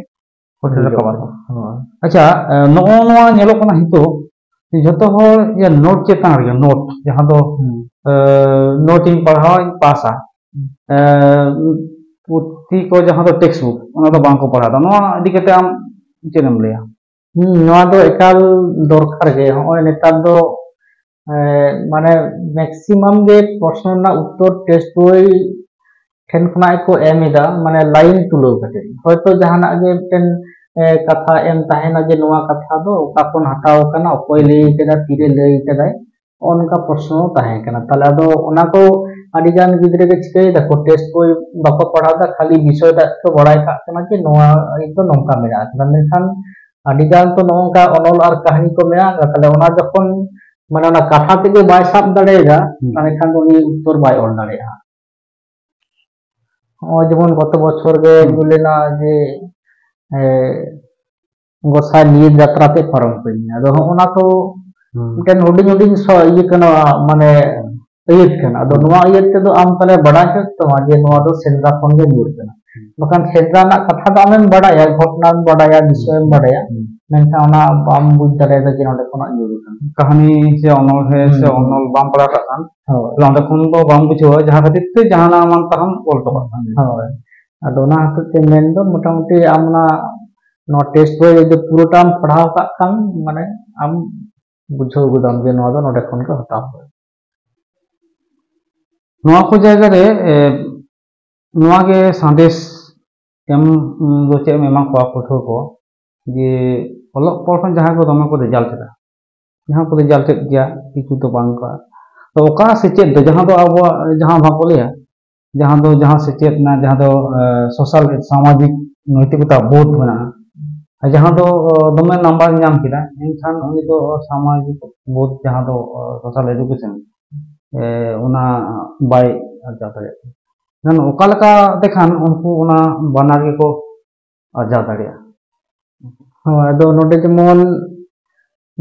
ᱯᱷᱩᱴᱮᱞ ᱦᱤᱲᱤᱡᱚᱜ ᱨᱟᱠᱟᱵᱟ᱾ ᱠᱟᱱᱟ᱾ ᱦᱳᱭ᱾ ᱟᱪᱪᱷᱟ, ᱮ, ᱱᱚᱜᱼᱚ ᱱᱚᱣᱟ ᱧᱮᱞᱚᱜ ᱠᱟᱱᱟ ᱱᱤᱛᱚᱜ, ᱡᱷᱚᱛᱚ ᱦᱚᱲ ᱤᱭᱟᱹ ᱱᱳᱴ ᱪᱮᱛᱟᱱ ᱨᱮᱜᱮ, ᱱᱳᱴ ᱡᱟᱦᱟᱸ ᱫᱚ ᱦᱩᱸ᱾ ᱱᱳᱴ ᱤᱧ ᱯᱟᱲᱦᱟᱣ ᱤᱧ ᱯᱟᱥᱟ, ᱯᱩᱛᱷᱤ ᱠᱚ ᱡᱟᱦᱟᱸ ᱫᱚ ᱴᱮᱠᱥᱴ ᱵᱩᱠ, ᱚᱱᱟ ᱫᱚ ᱵᱟᱝ ᱠᱚ ᱯᱟᱲᱦᱟᱣ ᱮᱫᱟ᱾ ᱱᱚᱣᱟ ᱤᱫᱤ ᱠᱟᱛᱮ ᱟᱢ ᱪᱮᱫ ᱮᱢ ᱞᱟᱹᱭᱟ? ᱦᱩᱸ, ᱱᱚᱣᱟ ᱫᱚ ᱮᱠᱟᱞ ᱫᱚᱨᱠᱟᱨ ᱜᱮ᱾ ᱦᱚᱸᱜᱼᱚᱭ ᱱᱮᱛᱟᱨ ᱫᱚ ᱮ, ᱢᱟᱱᱮ ᱢᱮᱠᱥᱤᱢᱟᱢ ᱜᱮ ᱯᱨᱚᱥᱱᱚ ᱨᱮᱱᱟᱜ ᱩᱛᱛᱚᱨ ᱴᱮᱠᱥᱴ ᱵᱳᱭ ᱴᱷᱮᱱ ᱠᱷᱚᱱᱟᱜ ᱜᱮᱠᱚ ᱮᱢ ᱮᱫᱟ, ᱢᱟᱱᱮ ᱞᱟᱭᱤᱱ ᱛᱩᱞᱟᱹᱣ ᱠᱟᱛᱮ᱾ ᱦᱚᱭᱛᱚ ᱡᱟᱦᱟᱱᱟᱜ ᱜᱮ ᱢᱤᱫᱴᱮᱱ ᱮ, ᱠᱟᱛᱷᱟ ᱮᱢ ᱛᱟᱦᱮᱱᱟ ᱡᱮ ᱱᱚᱣᱟ ᱠᱟᱛᱷᱟ ᱫᱚ ᱚᱠᱟ ᱠᱷᱚᱱ ᱦᱟᱛᱟᱣ ᱟᱠᱟᱱᱟ, ᱚᱠᱚᱭ ᱞᱟᱹᱭ ᱠᱮᱫᱟ, ᱛᱤᱨᱮ ᱞᱟᱹᱭ ᱠᱮᱫᱟᱭ, ᱱᱚᱜᱼᱚ ᱱᱚᱝᱠᱟ ᱯᱨᱚᱥᱱᱚ ᱛᱟᱦᱮᱸ ᱠᱟᱱᱟ᱾ ᱛᱟᱦᱞᱮ ᱟᱫᱚ ᱚᱱᱟ ᱠᱚ ᱟᱹᱰᱤ ᱜᱟᱱ ᱜᱤᱫᱽᱨᱟᱹ ᱜᱮ ᱪᱤᱠᱟᱹᱭ ᱫᱟᱠᱚ, ᱴᱮᱠᱥᱴ ᱵᱳᱭ ᱵᱟᱠᱚ ᱯᱟᱲᱦᱟᱣ ᱮᱫᱟ, ᱠᱷᱟᱹᱞᱤ ᱵᱤᱥᱚᱭ ᱛᱮᱫ ᱠᱚ ᱵᱟᱲᱟᱭ ᱠᱟᱜ ᱠᱟᱱᱟ ᱡᱮ ᱱᱚᱣᱟ ᱫᱚ ᱱᱚᱝᱠᱟ ᱢᱮᱱᱟᱜ ᱟᱠᱟᱫᱟ, ᱢᱮᱱᱠᱷᱟᱱ ᱟᱹᱰᱤ ᱜᱟᱱ ᱛᱚ ᱱᱚᱜᱼᱚ ᱱᱚᱝᱠᱟ ᱚᱱᱚᱞ ᱟᱨ ᱠᱟᱹᱦᱱᱤ ᱠᱚ ᱢᱮᱱᱟᱜ ᱟᱠᱟᱫᱟ᱾ ᱛᱟᱦᱞᱮ ᱚᱱᱟ ᱡᱚᱠᱷᱚᱱ ᱢᱟᱱᱮ ᱚᱱᱟ ᱠᱟᱛᱷᱟ ᱛᱮᱜᱮ ᱵᱟᱭ ᱥᱟᱵ ᱫᱟᱲᱮᱭᱟᱫᱟ, ᱦᱩᱸ᱾ ᱛᱟᱦᱞᱮ ᱠᱷᱟᱱ ᱫᱚ ᱩᱱᱤ ᱩᱛᱛᱚᱨ ᱵᱟᱭ ᱚᱞ ᱫᱟᱲᱮᱭᱟᱜᱼᱟ᱾ ᱱᱚᱜᱼᱚᱭ ᱡᱮᱢᱚᱱ ᱜᱚᱛᱚ ᱵᱚᱪᱷᱚᱨ ᱜᱮ ᱦᱩᱸ᱾ ᱦᱩᱭ ᱞᱮᱱᱟ ᱡᱮ, ᱮ, ᱜᱚᱸᱥᱟᱭ ᱱᱤᱭᱟᱹ ᱡᱟᱛᱨᱟ ᱛᱮ ᱯᱟᱨᱚᱢ ᱠᱟᱹᱧ ᱢᱮ᱾ ᱟᱫᱚ ᱦᱚᱸᱜᱼᱚ ᱱᱟ ᱠᱚ ᱦᱩᱸ᱾ ᱢᱤᱫᱴᱮᱱ ᱦᱩᱰᱤᱧ ᱦᱩᱰᱤᱧ ᱥᱚ-, ᱤᱭᱟᱹ ᱠᱟᱱᱟ, ᱢᱟᱱᱮ ᱟᱹᱭᱟᱹᱛ ᱠᱟᱱᱟ᱾ ᱟᱫᱚ ᱦᱩᱸ᱾ ᱱᱚᱣᱟ ᱟᱹᱭᱟᱹᱛ ᱛᱮᱫᱚ ᱟᱢ ᱛᱟᱦᱞᱮ ᱵᱟᱰᱟᱭ ᱦᱩᱭᱩᱜ ᱛᱟᱢᱟ ᱡᱮ ᱱᱚᱣᱟ ᱫᱚ ᱥᱮᱸᱫᱽᱨᱟ ᱠᱷᱚᱱ ᱜᱮ ᱧᱩᱨ ᱠᱟᱱᱟ᱾ ᱦᱩᱸ᱾ ᱵᱟᱠᱷᱟᱱ ᱥᱮᱸᱫᱽᱨᱟ ᱨᱮᱱᱟᱜ ᱠᱟᱛᱷᱟ ᱫᱚ ᱟᱢᱮᱢ ᱵᱟᱰᱟᱭᱟ, ᱜᱷᱚᱴᱚᱱᱟᱢ ᱵᱟᱰᱟᱭᱟ, ᱵᱤᱥᱚᱭᱮᱢ ᱵᱟᱰᱟᱭᱟ, ᱦᱩᱸ᱾ ᱢᱮᱱᱠᱷᱟᱱ ᱚᱱᱟ ᱵᱟᱢ ᱵᱩᱡᱽ ᱫᱟᱲᱮᱭᱟᱫᱟ ᱡᱮ ᱱᱚᱸᱰᱮ ᱠᱷᱚᱱᱟᱜ ᱧᱩᱨ ᱠᱟᱱᱟ᱾ ᱠᱟᱹᱦᱱᱤ ᱥᱮ ᱚᱱᱚᱬᱦᱮ ᱥᱮ ᱦᱩᱸ᱾ ᱚᱱᱚᱞ ᱵᱟᱢ ᱯᱟᱲᱦᱟᱣ ᱠᱟᱜ ᱠᱷᱟᱱ, ᱦᱳᱭ᱾ ᱛᱟᱦᱞᱮ ᱚᱸᱰᱮ ᱠᱷᱚᱱ ᱫᱚ ᱵᱟᱢ ᱵᱩᱡᱷᱟᱹᱣᱟ, ᱡᱟᱦᱟᱸ ᱠᱷᱟᱹᱛᱤᱨ ᱛᱮ ᱡᱟᱦᱟᱱᱟᱜ ᱵᱟᱝ ᱛᱟᱦᱟᱢ ᱚᱞ ᱦᱚᱴᱚ ᱠᱟᱜ ᱠᱟᱱ᱾ ᱦᱳᱭ᱾ ᱟᱫᱚ ᱚᱱᱟ ᱦᱚᱛᱮᱡ ᱛᱮ ᱢᱮᱱᱫᱚ ᱢᱚᱴᱟᱢᱩᱴᱤ ᱟᱢ ᱚᱱᱟ, ᱱᱚᱣᱟ ᱴᱮᱠᱥᱴ ᱵᱳᱭ ᱡᱩᱫᱤ ᱯᱩᱨᱟᱹᱴᱟᱢ ᱯᱟᱲᱦᱟᱣ ᱠᱟᱜ ᱠᱷᱟᱱ, ᱢᱟᱱᱮ ᱟᱢ ᱵᱩᱡᱷᱟᱹᱣ ᱜᱚᱫᱟᱢ ᱡᱮ ᱱᱚᱣᱟ ᱫᱚ ᱱᱚᱰᱮ ᱠᱷᱚᱱ ᱜᱮ ᱦᱟᱛᱟᱣ ᱦᱩᱭᱩᱜᱼᱟ᱾ ᱱᱚᱣᱟ ᱠᱚ ᱡᱟᱭᱜᱟ ᱨᱮ, ᱮ, ᱱᱚᱣᱟ ᱜᱮ ᱥᱟᱸᱫᱮᱥ ᱮᱢ, ᱩᱢ, ᱫᱚ ᱪᱮᱫ ᱮᱢ ᱮᱢᱟ ᱠᱚᱣᱟ ᱯᱟᱹᱴᱷᱩᱣᱟᱹ ᱠᱚ, ᱡᱮ ᱚᱞᱚᱜ ᱯᱟᱲᱦᱟᱜ ᱡᱟᱦᱟᱸᱭ ᱠᱚ ᱫᱚᱢᱮ ᱠᱚ ᱨᱮᱡᱟᱞᱴ ᱮᱫᱟ, ᱡᱟᱦᱟᱸ ᱠᱚ ᱨᱮᱡᱟᱞᱴ ᱮᱫ ᱜᱮᱭᱟ, ᱠᱤᱪᱷᱩ ᱫᱚ ᱵᱟᱝ ᱠᱚ᱾ ᱛᱚ ᱚᱠᱟ ᱥᱮᱪᱮᱫ ᱫᱚ, ᱡᱟᱦᱟᱸ ᱫᱚ ᱟᱵᱚᱣᱟᱜ, ᱡᱟᱦᱟᱸ ᱵᱟᱠᱚ ᱞᱟᱹᱭᱟ, ᱡᱟᱦᱟᱸ ᱫᱚ, ᱡᱟᱦᱟᱸ ᱥᱮᱪᱮᱫ ᱨᱮᱱᱟᱜ, ᱡᱟᱦᱟᱸ ᱫᱚ, ᱮ, ᱥᱳᱥᱟᱞ, ᱥᱟᱢᱟᱡᱤᱠ ᱱᱳᱭᱛᱤᱠᱚᱛᱟ ᱵᱳᱫᱷ ᱢᱮᱱᱟᱜᱼᱟ, ᱟᱨ ᱡᱟᱦᱟᱸ ᱫᱚ, ᱚ, ᱫᱚᱢᱮ ᱱᱟᱢᱵᱟᱨ ᱧᱟᱢ ᱠᱮᱫᱟ, ᱢᱮᱱᱠᱷᱟᱱ ᱩᱱᱤ ᱫᱚ ᱥᱟᱢᱟᱡᱤᱠ ᱵᱳᱫᱷ, ᱡᱟᱦᱟᱸ ᱫᱚ, ᱚ, ᱥᱳᱥᱟᱞ ᱮᱰᱩᱠᱮᱥᱚᱱ, ᱮ, ᱚᱱᱟ ᱵᱟᱭ ᱟᱨᱡᱟᱣ ᱫᱟᱲᱮᱭᱟᱜ ᱠᱟᱱᱟ᱾ ᱢᱮᱱᱠᱷᱟᱱ ᱚᱠᱟ ᱞᱮᱠᱟ ᱛᱮᱠᱷᱟᱱ ᱩᱱᱠᱩ ᱚᱱᱟ ᱵᱟᱱᱟᱨ ᱜᱮᱠᱚ ᱟᱨᱡᱟᱣ ᱫᱟᱲᱮᱭᱟᱜᱼᱟ? ᱦᱳᱭ, ᱟᱫᱚ ᱱᱚᱰᱮ ᱡᱮᱢᱚᱱ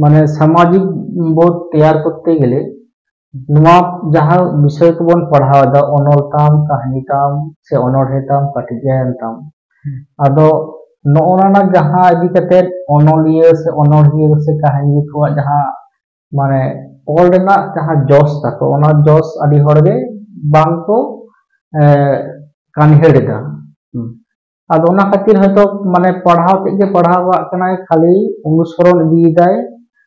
ᱢᱟᱱᱮ ᱥᱟᱢᱟᱡᱤᱠ ᱵᱳᱫᱷ ᱛᱮᱭᱟᱨ ᱠᱚᱨᱛᱮ ᱜᱮᱞᱮ ᱱᱚᱣᱟ ᱡᱟᱦᱟᱸ ᱵᱤᱥᱚᱭ ᱠᱚᱵᱚᱱ ᱯᱟᱲᱦᱟᱣ ᱮᱫᱟ, ᱚᱱᱚᱞ ᱛᱟᱢ, ᱠᱟᱹᱦᱱᱤ ᱛᱟᱢ, ᱥᱮ ᱚᱱᱚᱬᱦᱮ ᱛᱟᱢ, ᱠᱟᱹᱴᱤᱡ ᱜᱟᱭᱟᱱ ᱛᱟᱢ, ᱦᱩᱸ᱾ ᱟᱫᱚ ᱱᱚᱜᱼᱚ ᱱᱟ ᱡᱟᱦᱟᱸ ᱤᱫᱤ ᱠᱟᱛᱮᱫ ᱚᱱᱚᱞᱤᱭᱟᱹ ᱥᱮ ᱚᱱᱚᱬᱦᱤᱭᱟᱹ ᱥᱮ ᱠᱟᱹᱦᱱᱤ ᱠᱚᱣᱟᱜ ᱡᱟᱦᱟᱸ ᱢᱟᱱᱮ ᱚᱞ ᱨᱮᱱᱟᱜ ᱡᱟᱦᱟᱸ ᱡᱚᱥ ᱛᱟᱠᱚ, ᱚᱱᱟ ᱡᱚᱥ ᱟᱹᱰᱤ ᱦᱚᱲ ᱜᱮ ᱵᱟᱝ ᱠᱚ, ᱮ, ᱠᱟᱱᱦᱮᱲ ᱮᱫᱟ᱾ ᱦᱩᱸ᱾ ᱟᱫᱚ ᱚᱱᱟ ᱠᱷᱟᱹᱛᱤᱨ ᱦᱚᱭᱛᱚ ᱢᱟᱱᱮ ᱯᱟᱲᱦᱟᱣ ᱛᱮᱫ ᱜᱮ ᱯᱟᱲᱦᱟᱣ ᱠᱟᱜ ᱠᱟᱱᱟᱭ, ᱠᱷᱟᱹᱞᱤ ᱚᱱᱩᱥᱚᱨᱚᱱ ᱤᱫᱤᱭᱮᱫᱟᱭ᱾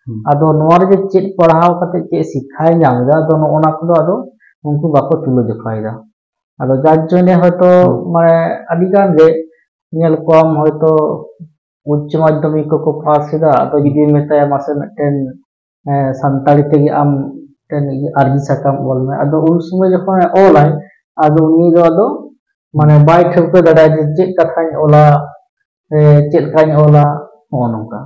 ᱦᱩᱸ᱾ ᱟᱫᱚ ᱱᱚᱣᱟ ᱨᱮ ᱡᱮ ᱪᱮᱫ ᱯᱟᱲᱦᱟᱣ ᱠᱟᱛᱮ ᱪᱮᱫ ᱥᱤᱠᱠᱷᱟᱭ ᱧᱟᱢ ᱮᱫᱟ, ᱟᱫᱚ ᱱᱚᱜᱼᱚ ᱱᱟ ᱠᱚᱫᱚ ᱟᱫᱚ ᱩᱱᱠᱩ ᱵᱟᱠᱚ ᱛᱩᱞᱟᱹ ᱡᱚᱠᱷᱟᱭᱮᱫᱟ᱾ ᱟᱫᱚ ᱡᱟᱨ ᱡᱚᱱᱱᱮ ᱦᱚᱭᱛᱚ ᱦᱩᱸ᱾ ᱢᱟᱱᱮ ᱟᱹᱰᱤ ᱜᱟᱱ ᱜᱮ ᱧᱮᱞ ᱠᱚᱣᱟᱢ ᱦᱚᱭᱛᱚ ᱩᱪᱪᱚ ᱢᱟᱫᱽᱫᱷᱚᱢᱤᱠ ᱠᱚᱠᱚ ᱯᱟᱥ ᱮᱫᱟ, ᱟᱫᱚ ᱡᱩᱫᱤ ᱢᱮᱛᱟᱭᱟ ᱢᱟᱥᱮ ᱢᱤᱫᱴᱮᱱ, ᱮ, ᱥᱟᱱᱛᱟᱲᱤ ᱛᱮᱜᱮ ᱟᱢ ᱢᱤᱫᱴᱮᱱ ᱤᱭᱟᱹ ᱟᱨᱡᱤ ᱥᱟᱠᱟᱢ ᱚᱞ ᱢᱮ, ᱟᱫᱚ ᱩᱱ ᱥᱚᱢᱚᱭ ᱡᱚᱠᱷᱚᱱ ᱮ ᱚᱞᱟᱭ, ᱟᱫᱚ ᱩᱱᱤ ᱫᱚ ᱟᱫᱚ ᱢᱟᱱᱮ ᱵᱟᱭ ᱴᱷᱟᱹᱣᱠᱟᱹ ᱫᱟᱲᱮᱭᱟᱜᱼᱟ ᱡᱮ ᱪᱮᱫ ᱠᱟᱛᱷᱟᱧ ᱚᱞᱟ, ᱮ, ᱪᱮᱫ ᱞᱮᱠᱟᱧ ᱚᱞᱟ, ᱱᱚᱜᱼᱚ ᱱᱚᱝᱠᱟ᱾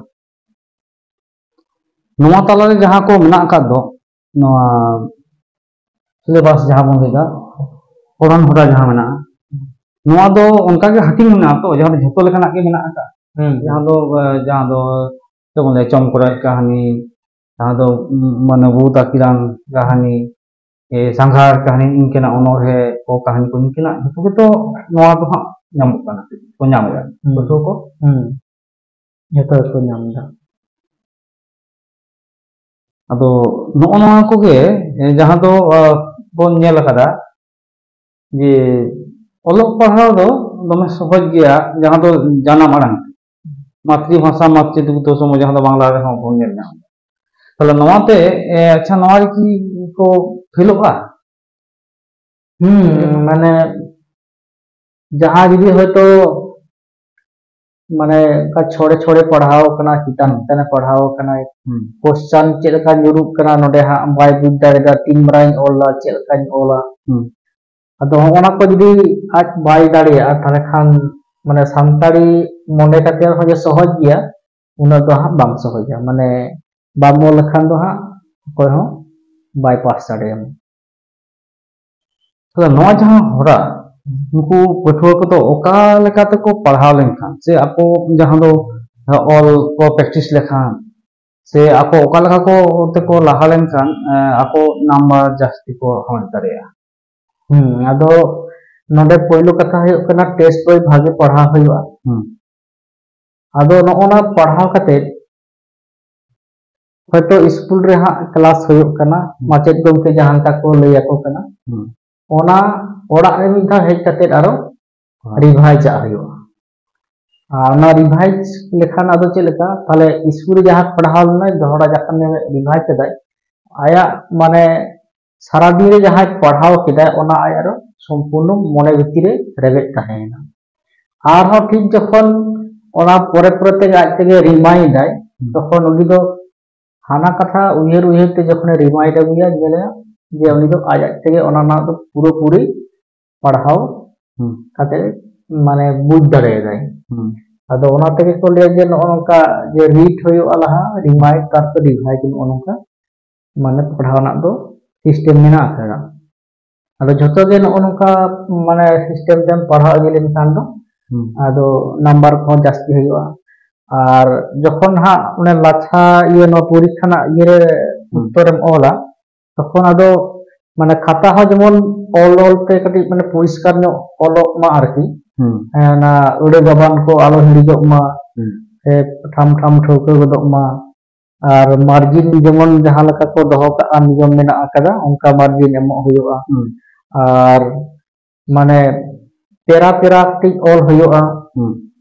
ᱱᱚᱣᱟ ᱛᱟᱞᱟᱨᱮ ᱡᱟᱦᱟᱸ ᱠᱚ ᱢᱮᱱᱟᱜ ᱟᱠᱟᱫ ᱫᱚ, ᱱᱚᱣᱟ ᱥᱤᱞᱮᱵᱟᱥ ᱡᱟᱦᱟᱸ ᱵᱚᱱ ᱞᱟᱹᱭᱫᱟ, ᱯᱚᱲᱦᱚᱱ ᱦᱚᱨᱟ ᱡᱟᱦᱟᱸ ᱢᱮᱱᱟᱜᱼᱟ, ᱱᱚᱣᱟ ᱫᱚ ᱚᱱᱠᱟᱜᱮ ᱦᱟᱹᱴᱤᱧ ᱢᱮᱱᱟᱜᱼᱟ ᱛᱚ, ᱡᱟᱦᱟᱸ ᱫᱚ ᱡᱷᱚᱛᱚ ᱞᱮᱠᱟᱱᱟᱜ ᱜᱮ ᱢᱮᱱᱟᱜ ᱟᱠᱟᱫ᱾ ᱦᱩᱸ᱾ ᱡᱟᱦᱟᱸ ᱫᱚ, ᱮ, ᱡᱟᱦᱟᱸ ᱫᱚ ᱪᱮᱫ ᱵᱚᱱ ᱞᱟᱹᱭᱟ, ᱪᱚᱢᱠᱚ ᱨᱟᱡᱽ ᱠᱟᱹᱦᱱᱤ, ᱡᱟᱦᱟᱸ ᱫᱚ, ᱩᱢ, ᱢᱟᱱᱮ ᱵᱷᱩᱛ ᱟᱹᱠᱤᱞᱟᱱ ᱠᱟᱹᱦᱱᱤ, ᱮ, ᱥᱟᱸᱜᱷᱟᱨ ᱠᱟᱹᱦᱱᱤ, ᱤᱱᱠᱟᱹᱱᱟᱜ ᱚᱱᱚᱬᱦᱮ ᱠᱚ, ᱠᱟᱹᱦᱱᱤ ᱠᱚ, ᱤᱱᱠᱟᱹᱱᱟᱜ ᱡᱷᱚᱛᱚ ᱜᱮᱛᱚ ᱱᱚᱣᱟ ᱫᱚ ᱦᱟᱸᱜ ᱧᱟᱢᱚᱜ ᱠᱟᱱᱟ, ᱦᱩᱸ᱾ ᱯᱟᱹᱴᱷᱩᱣᱟᱹ ᱠᱚ᱾ ᱦᱩᱸ᱾ ᱡᱷᱚᱛᱚ ᱜᱮᱠᱚ ᱧᱟᱢ ᱮᱫᱟ᱾ ᱟᱫᱚ ᱱᱚᱜᱼᱚ ᱱᱚᱣᱟ ᱠᱚᱜᱮ, ᱮ, ᱡᱟᱦᱟᱸ ᱫᱚ, ᱟ, ᱵᱚᱱ ᱧᱮᱞ ᱟᱠᱟᱫᱟ ᱡᱮ ᱚᱞᱚᱜ ᱯᱟᱲᱦᱟᱣ ᱫᱚ ᱫᱚᱢᱮ ᱥᱚᱦᱚᱡᱽ ᱜᱮᱭᱟ, ᱡᱟᱦᱟᱸ ᱫᱚ ᱡᱟᱱᱟᱢ ᱟᱲᱟᱝ, ᱢᱟᱛᱨᱤ ᱵᱷᱟᱥᱟ ᱢᱟᱛᱨᱤ ᱫᱩᱜᱽᱫᱷᱚ ᱥᱚᱢ, ᱡᱟᱦᱟᱸ ᱫᱚ ᱵᱟᱝᱞᱟ ᱨᱮᱦᱚᱸ ᱵᱚᱱ ᱧᱮᱞ ᱧᱟᱢ ᱮᱫᱟ᱾ ᱛᱟᱦᱞᱮ ᱱᱚᱣᱟᱛᱮ, ᱮ, ᱟᱪᱪᱷᱟ, ᱱᱚᱣᱟ ᱨᱮᱠᱤ ᱠᱚ ᱯᱷᱮᱞᱚᱜᱼᱟ? ᱦᱩᱸ, ᱢᱟᱱᱮ ᱡᱟᱦᱟᱸ ᱡᱩᱫᱤ ᱦᱚᱭᱛᱚ ᱢᱟᱱᱮ ᱚᱱᱠᱟ ᱪᱷᱚᱲᱮ ᱪᱷᱚᱲᱮ ᱯᱟᱲᱦᱟᱣ ᱠᱟᱱᱟ, ᱪᱮᱛᱟᱱ ᱦᱩᱸ᱾ ᱪᱮᱛᱟᱱᱮ ᱯᱟᱲᱦᱟᱣ ᱠᱟᱱᱟᱭ, ᱦᱩᱸ᱾ ᱠᱚᱥᱪᱟᱱ ᱪᱮᱫ ᱞᱮᱠᱟ ᱧᱩᱨᱩᱜ ᱠᱟᱱᱟ ᱱᱚᱰᱮ ᱦᱟᱸᱜ ᱵᱟᱭ ᱵᱩᱡᱽ ᱫᱟᱲᱮᱭᱟᱫᱟ, ᱛᱤᱱ ᱢᱟᱨᱟᱝ ᱤᱧ ᱚᱞᱟ, ᱪᱮᱫ ᱞᱮᱠᱟᱧ ᱚᱞᱟ᱾ ᱦᱩᱸ᱾ ᱟᱫᱚ ᱦᱚᱸᱜᱼᱚ ᱱᱟ ᱠᱚ ᱡᱩᱫᱤ ᱟᱡ ᱵᱟᱭ ᱫᱟᱲᱮᱭᱟᱜᱼᱟ, ᱛᱟᱦᱞᱮ ᱠᱷᱟᱱ ᱢᱟᱱᱮ ᱥᱟᱱᱛᱟᱲᱤ ᱢᱚᱱᱮ ᱠᱟᱛᱮ ᱦᱚᱸ ᱡᱮ ᱥᱚᱦᱚᱡᱽ ᱜᱮᱭᱟ, ᱩᱱᱟᱹᱜ ᱫᱚ ᱦᱟᱸᱜ ᱵᱟᱝ ᱥᱚᱦᱚᱡᱟ᱾ ᱢᱟᱱᱮ ᱵᱟᱢ ᱚᱞ ᱞᱮᱠᱷᱟᱱ ᱫᱚ ᱦᱟᱸᱜ ᱚᱠᱚᱭ ᱦᱚᱸ ᱵᱟᱭ ᱯᱟᱥ ᱫᱟᱲᱮᱭᱟᱢᱟ᱾ ᱛᱟᱦᱞᱮ ᱱᱚᱣᱟ ᱡᱟᱦᱟᱸ ᱦᱚᱨᱟ, ᱩᱱᱠᱩ ᱯᱟᱹᱴᱷᱩᱣᱟᱹ ᱠᱚᱫᱚ ᱚᱠᱟ ᱞᱮᱠᱟ ᱛᱮᱠᱚ ᱯᱟᱲᱦᱟᱣ ᱞᱮᱱᱠᱷᱟᱱ ᱥᱮ ᱟᱠᱚ ᱡᱟᱦᱟᱸ ᱫᱚ ᱚᱞ ᱠᱚ ᱯᱨᱮᱠᱴᱤᱥ ᱞᱮᱠᱷᱟᱱ ᱥᱮ ᱟᱠᱚ ᱚᱠᱟ ᱞᱮᱠᱟ ᱠᱚ ᱛᱮᱠᱚ ᱞᱟᱦᱟ ᱞᱮᱱᱠᱷᱟᱱ, ᱮ, ᱟᱠᱚ ᱱᱟᱢᱵᱟᱨ ᱡᱟᱹᱥᱛᱤ ᱠᱚ ᱦᱟᱢᱮᱴ ᱫᱟᱲᱮᱭᱟᱜᱼᱟ? ᱦᱩᱸ, ᱟᱫᱚ ᱱᱚᱰᱮ ᱯᱳᱭᱞᱳ ᱠᱟᱛᱷᱟ ᱦᱩᱭᱩᱜ ᱠᱟᱱᱟ, ᱴᱮᱥᱴ ᱵᱳᱭ ᱵᱷᱟᱜᱮ ᱯᱟᱲᱦᱟᱣ ᱦᱩᱭᱩᱜᱼᱟ᱾ ᱦᱩᱸ᱾ ᱟᱫᱚ ᱱᱚᱜᱼᱚ ᱱᱟ ᱯᱟᱲᱦᱟᱣ ᱠᱟᱛᱮ ᱦᱚᱭᱛᱳ ᱥᱠᱩᱞ ᱨᱮ ᱦᱟᱸᱜ ᱠᱞᱟᱥ ᱦᱩᱭᱩᱜ ᱠᱟᱱᱟ, ᱦᱩᱸ᱾ ᱢᱟᱪᱮᱫ ᱜᱚᱢᱠᱮ ᱡᱟᱦᱟᱸ ᱞᱮᱠᱟ ᱠᱚ ᱞᱟᱹᱭ ᱟᱠᱚ ᱠᱟᱱᱟ, ᱦᱩᱸ᱾ ᱚᱱᱟ ᱚᱲᱟᱜ ᱨᱮ ᱢᱤᱫ ᱫᱷᱟᱣ ᱦᱮᱡ ᱠᱟᱛᱮ ᱟᱨᱚ ᱦᱳᱭ᱾ ᱨᱤᱵᱷᱟᱭᱤᱡᱽ ᱟᱜ ᱦᱩᱭᱩᱜᱼᱟ᱾ ᱟᱨ ᱚᱱᱟ ᱨᱤᱵᱷᱟᱭᱤᱡᱽ ᱞᱮᱠᱷᱟᱱ ᱟᱫᱚ ᱪᱮᱫ ᱞᱮᱠᱟ, ᱛᱟᱦᱞᱮ ᱥᱠᱩᱞ ᱨᱮ ᱡᱟᱦᱟᱸ ᱯᱟᱲᱦᱟᱣ ᱞᱮᱱᱟᱭ ᱫᱚᱦᱲᱟ ᱡᱚᱠᱷᱚᱱ ᱨᱤᱵᱷᱟᱭᱤᱡᱽ ᱠᱮᱫᱟᱭ, ᱟᱭᱟᱜ ᱢᱟᱱᱮ ᱥᱟᱨᱟᱫᱤᱱ ᱨᱮ ᱡᱟᱦᱟᱸᱭ ᱯᱟᱲᱦᱟᱣ ᱠᱮᱫᱟᱭ ᱚᱱᱟ ᱟᱭᱟᱜ ᱟᱨᱚ ᱥᱚᱢᱯᱩᱨᱱᱚ ᱢᱚᱱᱮ ᱵᱷᱤᱛᱤᱨ ᱨᱮ ᱨᱮᱵᱮᱫ ᱛᱟᱦᱮᱸᱭᱮᱱᱟ᱾ ᱟᱨᱦᱚᱸ ᱴᱷᱤᱠ ᱡᱚᱠᱷᱚᱱ ᱚᱱᱟ ᱯᱚᱨᱮ ᱯᱚᱨᱮ ᱛᱮᱜᱮ ᱟᱡ ᱛᱮᱜᱮ ᱨᱤᱢᱟᱭᱤᱱᱰᱟᱭ, ᱦᱩᱸ᱾ ᱛᱚᱠᱷᱚᱱ ᱩᱱᱤ ᱫᱚ ᱦᱟᱱᱟ ᱠᱟᱛᱷᱟ ᱩᱭᱦᱟᱹᱨ ᱩᱭᱦᱟᱹᱨ ᱛᱮ ᱡᱚᱠᱷᱚᱱᱮ ᱨᱤᱢᱟᱭᱤᱱᱰ ᱟᱹᱜᱩᱭᱟ, ᱧᱮᱞᱮᱭᱟ ᱡᱮ ᱩᱱᱤ ᱫᱚ ᱟᱡ ᱟᱡ ᱛᱮᱜᱮ ᱚᱱᱟ ᱨᱮᱱᱟᱜ ᱫᱚ ᱯᱩᱨᱟᱹᱯᱩᱨᱤ ᱯᱟᱲᱦᱟᱣ ᱦᱩᱸ᱾ ᱠᱟᱛᱮ ᱢᱟᱱᱮ ᱵᱩᱡᱽ ᱫᱟᱲᱮᱭᱟᱫᱟᱭ᱾ ᱦᱩᱸ᱾ ᱟᱫᱚ ᱚᱱᱟ ᱛᱮᱜᱮ ᱠᱚ ᱞᱟᱹᱭᱟ ᱡᱮ ᱱᱚᱜᱼᱚ ᱱᱚᱝᱠᱟ ᱡᱮ ᱨᱤᱰ ᱦᱩᱭᱩᱜᱼᱟ ᱞᱟᱦᱟ, ᱨᱤᱢᱟᱭᱤᱱᱰ, ᱛᱟᱨᱯᱚᱨ ᱨᱤᱵᱷᱟᱭᱤᱡᱽ, ᱱᱚᱜᱼᱚ ᱱᱚᱝᱠᱟ ᱢᱟᱱᱮ ᱯᱟᱲᱦᱟᱣ ᱨᱮᱱᱟᱜ ᱫᱚ ᱥᱤᱥᱴᱮᱢ ᱢᱮᱱᱟᱜ ᱟᱠᱟᱫᱟ᱾ ᱟᱫᱚ ᱡᱷᱚᱛᱚ ᱜᱮ ᱱᱚᱜᱼᱚ ᱱᱚᱝᱠᱟ ᱢᱟᱱᱮ ᱥᱤᱥᱴᱮᱢ ᱛᱮᱢ ᱯᱟᱲᱦᱟᱣ ᱤᱫᱤ ᱞᱮᱱᱠᱷᱟᱱ ᱫᱚ ᱦᱩᱸ᱾ ᱟᱫᱚ ᱱᱟᱢᱵᱟᱨ ᱠᱚᱦᱚᱸ ᱡᱟᱹᱥᱛᱤ ᱦᱩᱭᱩᱜᱼᱟ᱾ ᱟᱨ ᱡᱚᱠᱷᱚᱱ ᱦᱟᱸᱜ ᱚᱱᱮ ᱞᱟᱪᱷᱟ ᱤᱭᱟᱹ ᱱᱚᱣᱟ ᱯᱚᱨᱤᱠᱠᱷᱟ ᱨᱮᱱᱟᱜ ᱤᱭᱟᱹᱨᱮ ᱦᱩᱸ᱾ ᱩᱛᱛᱚᱨᱮᱢ ᱚᱞᱟ, ᱛᱚᱠᱷᱚᱱ ᱟᱫᱚ ᱢᱟᱱᱮ ᱠᱷᱟᱛᱟ ᱦᱚᱸ ᱡᱮᱢᱚᱱ ᱚᱞ ᱚᱞ ᱛᱮ ᱠᱟᱹᱴᱤᱡ ᱢᱟᱱᱮ ᱯᱚᱨᱤᱥᱠᱟᱨ ᱧᱚᱜ ᱚᱞᱚᱜ ᱢᱟ ᱟᱨᱠᱤ᱾ ᱦᱩᱸ᱾ ᱦᱮᱸ, ᱚᱱᱟ ᱟᱹᱲᱟᱹ ᱜᱟᱵᱟᱱ ᱠᱚ ᱟᱞᱚ ᱦᱤᱲᱤᱡᱚᱜ ᱢᱟ, ᱦᱩᱸ᱾ ᱥᱮ ᱴᱷᱟᱢ ᱴᱷᱟᱢ ᱴᱷᱟᱹᱣᱠᱟᱹ ᱜᱚᱫᱚᱜ ᱢᱟ᱾ ᱟᱨ ᱢᱟᱨᱡᱤᱱ ᱡᱮᱢᱚᱱ ᱡᱟᱦᱟᱸ ᱞᱮᱠᱟ ᱠᱚ ᱫᱚᱦᱚ ᱠᱟᱜᱼᱟ, ᱱᱤᱭᱚᱢ ᱢᱮᱱᱟᱜ ᱟᱠᱟᱫᱟ, ᱚᱱᱠᱟ ᱢᱟᱨᱡᱤᱱ ᱮᱢᱚᱜ ᱦᱩᱭᱩᱜᱼᱟ᱾ ᱦᱩᱸ᱾ ᱟᱨ ᱢᱟᱱᱮ ᱯᱮᱨᱟ ᱯᱮᱨᱟ ᱠᱟᱹᱴᱤᱡ ᱚᱞ ᱦᱩᱭᱩᱜᱼᱟ᱾ ᱦᱩᱸ᱾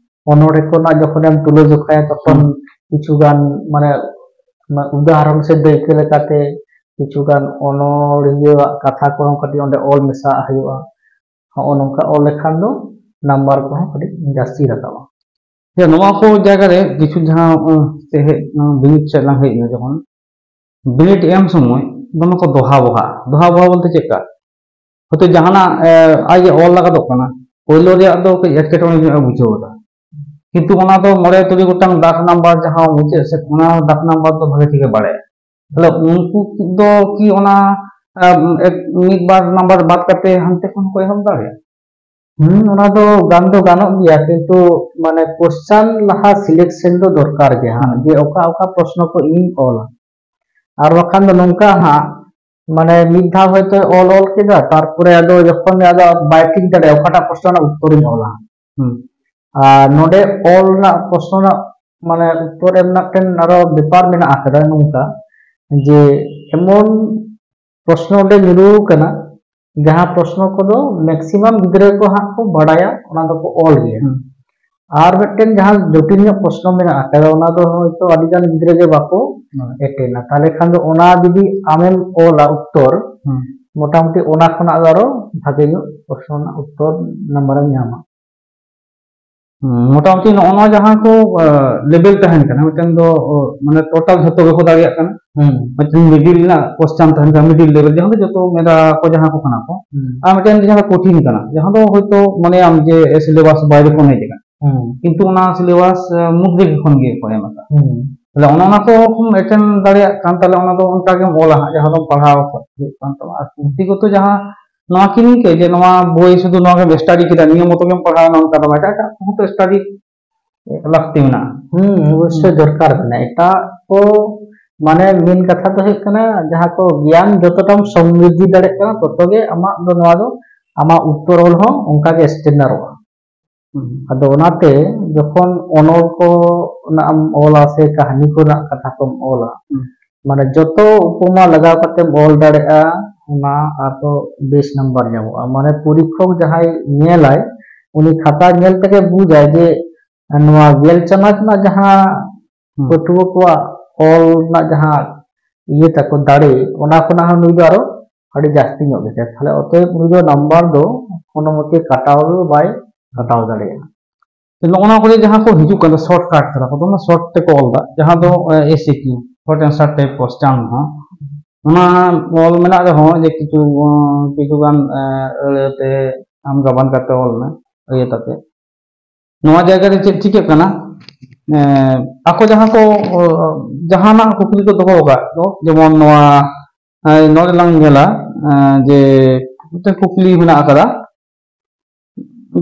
ᱚᱱᱚᱬᱦᱮ ᱠᱚᱨᱮᱱᱟᱜ ᱡᱚᱠᱷᱚᱱᱮᱢ ᱛᱩᱞᱟᱹ ᱡᱚᱠᱷᱟᱭᱟ, ᱛᱚᱠᱷᱚᱱ ᱦᱩᱸ᱾ ᱠᱤᱪᱷᱩ ᱜᱟᱱ ᱢᱟᱱᱮ ᱩᱫᱟᱦᱚᱨᱚᱱ ᱥᱮ ᱫᱟᱹᱭᱠᱟᱹ ᱞᱮᱠᱟᱛᱮ ᱠᱤᱪᱷᱩ ᱜᱟᱱ ᱚᱱᱚᱬᱦᱤᱭᱟᱹᱣᱟᱜ ᱠᱟᱛᱷᱟ ᱠᱚᱦᱚᱸ ᱠᱟᱹᱴᱤᱡ ᱚᱸᱰᱮ ᱚᱞ ᱢᱮᱥᱟᱣᱟᱜ ᱦᱩᱭᱩᱜᱼᱟ᱾ ᱦᱚᱸᱜᱼᱚ ᱱᱚᱝᱠᱟ ᱚᱞ ᱞᱮᱠᱷᱟᱱ ᱫᱚ ᱱᱟᱢᱵᱟᱨ ᱠᱚᱦᱚᱸ ᱠᱟᱹᱴᱤᱡ ᱡᱟᱹᱥᱛᱤ ᱨᱟᱠᱟᱵᱼᱟ᱾ ᱡᱮ ᱱᱚᱣᱟ ᱠᱚ ᱡᱟᱭᱜᱟ ᱨᱮ ᱠᱤᱪᱷᱩ ᱡᱟᱦᱟᱸ, ᱩᱸ, ᱛᱮᱦᱮᱡ, ᱩᱸ, ᱵᱤᱱᱤᱰ ᱥᱮᱫ ᱞᱟᱝ ᱦᱮᱡ ᱮᱱᱟ, ᱡᱚᱠᱷᱚᱱ ᱵᱤᱱᱤᱰ ᱮᱢ ᱥᱚᱢᱚᱭ ᱫᱚᱢᱮ ᱠᱚ ᱫᱚᱦᱟ ᱵᱚᱦᱟᱜᱼᱟ᱾ ᱫᱚᱦᱟ ᱵᱚᱦᱟ ᱵᱚᱞᱛᱮ ᱪᱮᱫ ᱞᱮᱠᱟ? ᱦᱚᱭᱛᱳ ᱡᱟᱦᱟᱱᱟᱜ, ᱮ, ᱟᱡ ᱮ ᱚᱞ ᱞᱟᱜᱟᱫᱚᱜ ᱠᱟᱱᱟ, ᱯᱳᱭᱞᱳ ᱨᱮᱭᱟᱜ ᱫᱚ ᱠᱟᱹᱡ ᱮᱴᱠᱮᱴᱚᱬᱮ ᱧᱚᱜ ᱮ ᱵᱩᱡᱷᱟᱹᱣ ᱮᱫᱟ, ᱠᱤᱱᱛᱩ ᱚᱱᱟ ᱫᱚ ᱢᱚᱬᱮ ᱛᱩᱨᱩᱭ ᱜᱚᱴᱟᱝ ᱫᱟᱜᱽ ᱱᱟᱢᱵᱟᱨ ᱡᱟᱦᱟᱸ ᱢᱩᱪᱟᱹᱫ ᱥᱮᱫ, ᱚᱱᱟ ᱫᱟᱜᱽ ᱱᱟᱢᱵᱟᱨ ᱫᱚ ᱵᱷᱟᱜᱮ ᱴᱷᱤᱠ ᱮ ᱵᱟᱲᱟᱭᱟ᱾ ᱛᱟᱦᱞᱮ ᱩᱱᱠᱩ ᱫᱚ ᱠᱤ ᱚᱱᱟ, ᱮ, ᱮᱠ-, ᱢᱤᱫ ᱵᱟᱨ ᱱᱟᱢᱵᱟᱨ ᱵᱟᱫ ᱠᱟᱛᱮ ᱦᱟᱱᱛᱮ ᱠᱷᱚᱱ ᱠᱚ ᱮᱦᱚᱵ ᱫᱟᱲᱮᱭᱟᱜᱼᱟ? ᱦᱩᱸ, ᱚᱱᱟ ᱫᱚ ᱜᱟᱱ ᱫᱚ ᱜᱟᱱᱚᱜ ᱜᱮᱭᱟ, ᱠᱤᱱᱛᱩ ᱢᱟᱱᱮ question ᱞᱟᱦᱟ selection ᱫᱚ ᱫᱚᱨᱠᱟᱨ ᱜᱮ ᱦᱟᱸᱜ, ᱦᱩᱸ᱾ ᱡᱮ ᱚᱠᱟ ᱚᱠᱟ ᱯᱨᱚᱥᱱᱚ ᱠᱚ ᱤᱧ ᱚᱞᱟ᱾ ᱟᱨ ᱵᱟᱠᱷᱟᱱ ᱫᱚ ᱱᱚᱝᱠᱟ ᱦᱟᱸᱜ, ᱢᱟᱱᱮ ᱢᱤᱫ ᱫᱷᱟᱣ ᱦᱚᱭᱛᱳ ᱚᱞ ᱚᱞ ᱠᱮᱫᱟ, ᱛᱟᱨᱯᱚᱨᱮ ᱟᱫᱚ ᱡᱚᱠᱷᱚᱱ ᱜᱮ ᱟᱫᱚ ᱵᱟᱭ ᱴᱷᱤᱠ ᱫᱟᱲᱮᱭᱟᱜᱼᱟ ᱚᱠᱟᱴᱟᱜ ᱯᱨᱚᱥᱱᱚ ᱨᱮᱱᱟᱜ ᱩᱛᱛᱚᱨᱤᱧ ᱚᱞᱟ᱾ ᱦᱩᱸ᱾ ᱟᱨ ᱱᱚᱰᱮ ᱚᱞ ᱨᱮᱱᱟᱜ ᱯᱨᱚᱥᱱᱚ ᱨᱮᱱᱟᱜ ᱢᱟᱱᱮ ᱩᱛᱛᱚᱨ ᱮᱢ ᱨᱮᱱᱟᱜ ᱢᱤᱫᱴᱮᱱ ᱟᱨᱚ ᱵᱮᱯᱟᱨ ᱢᱮᱱᱟᱜ ᱟᱠᱟᱫᱟ ᱱᱚᱝᱠᱟ, ᱡᱮ ᱮᱢᱚᱱ ᱯᱨᱚᱥᱱᱚ ᱚᱸᱰᱮ ᱧᱩᱨᱩ ᱟᱠᱟᱱᱟ, ᱡᱟᱦᱟᱸ ᱯᱨᱚᱥᱱᱚ ᱠᱚᱫᱚ ᱢᱮᱠᱥᱤᱢᱟᱢ ᱜᱤᱫᱽᱨᱟᱹ ᱠᱚ ᱦᱟᱸᱜ ᱠᱚ ᱵᱟᱲᱟᱭᱟ, ᱚᱱᱟ ᱫᱚᱠᱚ ᱚᱞ ᱜᱮᱭᱟ᱾ ᱦᱩᱸ᱾ ᱟᱨ ᱢᱤᱫᱴᱮᱱ ᱡᱟᱦᱟᱸ ᱡᱚᱴᱤᱞ ᱧᱚᱜ ᱯᱨᱚᱥᱱᱚ ᱢᱮᱱᱟᱜ ᱟᱠᱟᱫᱟ, ᱚᱱᱟ ᱫᱚ ᱦᱚᱭᱛᱳ ᱟᱹᱰᱤ ᱜᱟᱱ ᱜᱤᱫᱽᱨᱟᱹ ᱜᱮ ᱵᱟᱠᱚ ᱦᱩᱸ᱾ ᱮᱴᱮᱱᱟ᱾ ᱛᱟᱦᱚᱞᱮ ᱠᱷᱟᱱ ᱫᱚ ᱚᱱᱟ ᱡᱩᱫᱤ ᱟᱢᱮᱢ ᱚᱞᱟ ᱩᱛᱛᱚᱨ, ᱦᱩᱸ᱾ ᱢᱚᱴᱟᱢᱩᱴᱤ ᱚᱱᱟ ᱠᱷᱚᱱᱟᱜ ᱫᱚ ᱟᱨᱚ ᱵᱷᱟᱜᱮ ᱧᱚᱜ ᱯᱨᱚᱥᱱᱚ ᱨᱮᱱᱟᱜ ᱩᱛᱛᱚᱨ ᱱᱟᱢᱵᱟᱨᱮᱢ ᱧᱟᱢᱟ᱾ ᱦᱩᱸ, ᱢᱚᱴᱟᱢᱩᱴᱤ ᱱᱚᱜᱼᱚ ᱱᱚᱣᱟ ᱡᱟᱦᱟᱸ ᱠᱚ, ᱟ, ᱞᱮᱵᱮᱞ ᱛᱟᱦᱮᱱ ᱠᱟᱱᱟ, ᱢᱤᱫᱴᱮᱱ ᱫᱚ, ᱚ, ᱢᱟᱱᱮ ᱴᱳᱴᱟᱞ ᱡᱷᱚᱛᱚ ᱜᱮᱠᱚ ᱫᱟᱲᱮᱭᱟᱜ ᱠᱟᱱᱟ᱾ ᱦᱩᱸ᱾ ᱢᱤᱫᱴᱮᱱ ᱢᱤᱰᱤᱞ ᱨᱮᱱᱟᱜ ᱠᱚᱥᱪᱟᱱ ᱛᱟᱦᱮᱱ ᱠᱟᱱᱟ, ᱢᱤᱰᱤᱞ ᱞᱮᱵᱮᱞ, ᱡᱟᱦᱟᱸ ᱫᱚ ᱡᱚᱛᱚ ᱢᱮᱫᱟ ᱠᱚ ᱡᱟᱦᱟᱸ ᱠᱚ ᱠᱟᱱᱟ ᱠᱚ᱾ ᱦᱩᱸ᱾ ᱟᱨ ᱢᱤᱫᱴᱮᱱ ᱡᱟᱦᱟᱸ ᱫᱚ ᱠᱚᱴᱷᱤᱱ ᱠᱟᱱᱟ, ᱡᱟᱦᱟᱸ ᱫᱚ ᱦᱚᱭᱛᱳ ᱢᱚᱱᱮᱭᱟᱢ ᱡᱮ ᱥᱤᱞᱮᱵᱟᱥ ᱵᱟᱭᱨᱮ ᱠᱷᱚᱱ ᱦᱮᱡ ᱟᱠᱟᱱᱟ᱾ ᱦᱩᱸ᱾ ᱠᱤᱱᱛᱩ ᱚᱱᱟ ᱥᱤᱞᱮᱵᱟᱥ, ᱟ, ᱢᱚᱫᱽᱫᱷᱮ ᱠᱷᱚᱱ ᱜᱮ ᱠᱚ ᱮᱢ ᱟᱠᱟᱫᱟ᱾ ᱦᱩᱸ᱾ ᱛᱟᱦᱞᱮ ᱚᱱᱮ ᱚᱱᱟ ᱠᱚ ᱮᱴᱮᱱ ᱫᱟᱲᱮᱭᱟᱜ ᱠᱟᱱ, ᱛᱟᱦᱞᱮ ᱚᱱᱟ ᱫᱚ ᱚᱱᱠᱟ ᱜᱮᱢ ᱚᱞᱟ ᱦᱟᱸᱜ, ᱡᱟᱦᱟᱸ ᱫᱚᱢ ᱯᱟᱲᱦᱟᱣ ᱦᱩᱭᱩᱜ ᱠᱟᱱ ᱛᱟᱢᱟ᱾ ᱟᱨ ᱯᱩᱛᱷᱤ ᱠᱚᱛᱚ ᱡᱟᱦᱟᱸ ᱱᱚᱣᱟ ᱠᱤ ᱱᱤᱝᱠᱟᱹ ᱡᱮ ᱱᱚᱣᱟ ᱵᱳᱭ ᱥᱩᱫᱷᱩ ᱱᱚᱣᱟ ᱜᱮᱢ ᱥᱴᱟᱰᱤ ᱠᱮᱫᱟ, ᱱᱤᱭᱟᱹ ᱢᱚᱛᱚ ᱜᱮᱢ ᱯᱟᱲᱦᱟᱣ ᱮᱱᱟ, ᱚᱱᱠᱟ ᱫᱚ ᱵᱟᱝ, ᱮᱴᱟᱜ ᱮᱴᱟᱜ ᱠᱚᱦᱚᱸ ᱛᱚ ᱥᱴᱟᱰᱤ ᱞᱟᱹᱠᱛᱤ ᱢᱮᱱᱟᱜᱼᱟ᱾ ᱦᱩᱸ, ᱚᱵᱚᱥᱥᱳᱭ ᱦᱩᱸ᱾ ᱫᱚᱨᱠᱟᱨ ᱠᱟᱱᱟ᱾ ᱮᱴᱟᱜ ᱠᱚ, ᱢᱟᱱᱮ, ᱢᱮᱱ ᱠᱟᱛᱷᱟ ᱫᱚ ᱦᱩᱭᱩᱜ ᱠᱟᱱᱟ, ᱡᱟᱦᱟᱸ ᱠᱚ ᱜᱮᱭᱟᱱ ᱡᱚᱛᱚᱴᱟᱢ ᱥᱚᱢᱨᱤᱫᱷᱤ ᱫᱟᱲᱮᱭᱟᱜ ᱠᱟᱱᱟ, ᱛᱚᱛᱚ ᱜᱮ ᱟᱢᱟᱜ ᱫᱚ, ᱱᱚᱣᱟ ᱫᱚ, ᱟᱢᱟᱜ ᱩᱛᱛᱚᱨ ᱚᱞ ᱦᱚᱸ ᱚᱱᱠᱟ ᱜᱮ ᱥᱴᱮᱱᱰᱟᱨᱚᱜᱼᱟ᱾ ᱦᱩᱸ᱾ ᱟᱫᱚ ᱚᱱᱟᱛᱮ ᱡᱚᱠᱷᱚᱱ ᱚᱱᱚᱞ ᱠᱚ ᱨᱮᱱᱟᱜ ᱮᱢ ᱚᱞᱟ ᱥᱮ ᱠᱟᱹᱦᱱᱤ ᱠᱚ ᱨᱮᱱᱟᱜ ᱠᱟᱛᱷᱟ ᱠᱚᱢ ᱚᱞᱟ, ᱦᱩᱸ᱾ ᱢᱟᱱᱮ, ᱡᱚᱛᱚ ᱩᱯᱚᱢᱟ ᱞᱟᱜᱟᱣ ᱠᱟᱛᱮᱢ ᱚᱞ ᱫᱟᱲᱮᱭᱟᱜᱼᱟ, ᱚᱱᱟ ᱟᱨᱦᱚᱸ ᱵᱮᱥ ᱱᱟᱢᱵᱟᱨ ᱧᱟᱢᱚᱜᱼᱟ᱾ ᱢᱟᱱᱮ, ᱯᱚᱨᱤᱠᱠᱷᱚᱠ ᱡᱟᱦᱟᱸᱭ ᱧᱮᱞᱟᱭ, ᱩᱱᱤ ᱠᱷᱟᱛᱟ ᱧᱮᱞ ᱛᱮᱜᱮ ᱵᱩᱡᱟᱭ ᱡᱮ ᱱᱚᱣᱟ ᱜᱮᱞ ᱪᱟᱱᱟᱪ ᱨᱮᱱᱟᱜ ᱡᱟᱦᱟᱸ ᱦᱩᱸ᱾ ᱯᱟᱹᱴᱷᱩᱣᱟᱹ ᱠᱚᱣᱟᱜ ᱚᱞ ᱨᱮᱱᱟᱜ ᱡᱟᱦᱟᱸ ᱤᱭᱟᱹ ᱛᱟᱠᱚ ᱫᱟᱲᱮ, ᱚᱱᱟ ᱠᱷᱚᱱᱟᱜ ᱦᱚᱸ ᱱᱩᱭ ᱫᱚ ᱟᱨᱚ ᱟᱹᱰᱤ ᱡᱟᱹᱥᱛᱤ ᱧᱚᱜ ᱜᱮᱛᱟᱭᱟ᱾ ᱛᱟᱦᱞᱮ ᱚᱛᱚᱮᱵ ᱱᱩᱭ ᱫᱚ ᱱᱟᱢᱵᱟᱨ ᱫᱚ ᱠᱳᱱᱳ ᱢᱚᱛᱮ ᱠᱟᱴᱟᱣ ᱫᱚ ᱵᱟᱭ ᱠᱟᱴᱟᱣ ᱫᱟᱲᱮᱭᱟᱜᱼᱟ᱾ ᱱᱚᱜᱼᱚ ᱱᱚᱣᱟ ᱠᱚᱨᱮ ᱡᱟᱦᱟᱸ ᱠᱚ ᱦᱤᱡᱩᱜ ᱠᱟᱱᱟ, ᱥᱚᱨᱴ ᱠᱟᱴ ᱠᱟᱱᱟ ᱠᱚ, ᱫᱚᱢᱮ ᱥᱚᱨᱴ ᱛᱮᱠᱚ ᱚᱞ ᱮᱫᱟ, ᱡᱟᱦᱟᱸ ᱫᱚ, ᱮ, S A Q, short ᱮᱱᱥᱟᱨ type ᱠᱚᱥᱪᱟᱱ ᱦᱚᱸ, ᱚᱱᱟ ᱚᱞ ᱢᱮᱱᱟᱜ ᱨᱮᱦᱚᱸ ᱡᱮ ᱠᱤᱪᱷᱩ, ᱩᱸ, ᱠᱤᱪᱷᱩ ᱜᱟᱱ, ᱮ, ᱟᱹᱲᱟᱹ ᱛᱮ ᱟᱢ ᱜᱟᱵᱟᱱ ᱠᱟᱛᱮ ᱚᱞ ᱢᱮ, ᱟᱹᱲᱟᱹ ᱛᱟᱛᱮ᱾ ᱱᱚᱣᱟ ᱡᱟᱭᱜᱟ ᱨᱮ ᱪᱮᱫ ᱪᱤᱠᱟᱹᱜ ᱠᱟᱱᱟ? ᱮ, ᱟᱠᱚ ᱡᱟᱦᱟᱸ ᱠᱚ, ᱚ, ᱡᱟᱦᱟᱱᱟᱜ ᱠᱩᱠᱞᱤ ᱠᱚ ᱫᱚᱦᱚ ᱟᱠᱟᱫ ᱫᱚ, ᱡᱮᱢᱚᱱ ᱱᱚᱣᱟ, ᱮ, ᱱᱚᱰᱮ ᱞᱟᱝ ᱧᱮᱞᱟ, ᱮ, ᱡᱮ ᱢᱤᱫᱴᱮᱱ ᱠᱩᱠᱞᱤ ᱢᱮᱱᱟᱜ ᱟᱠᱟᱫᱟ,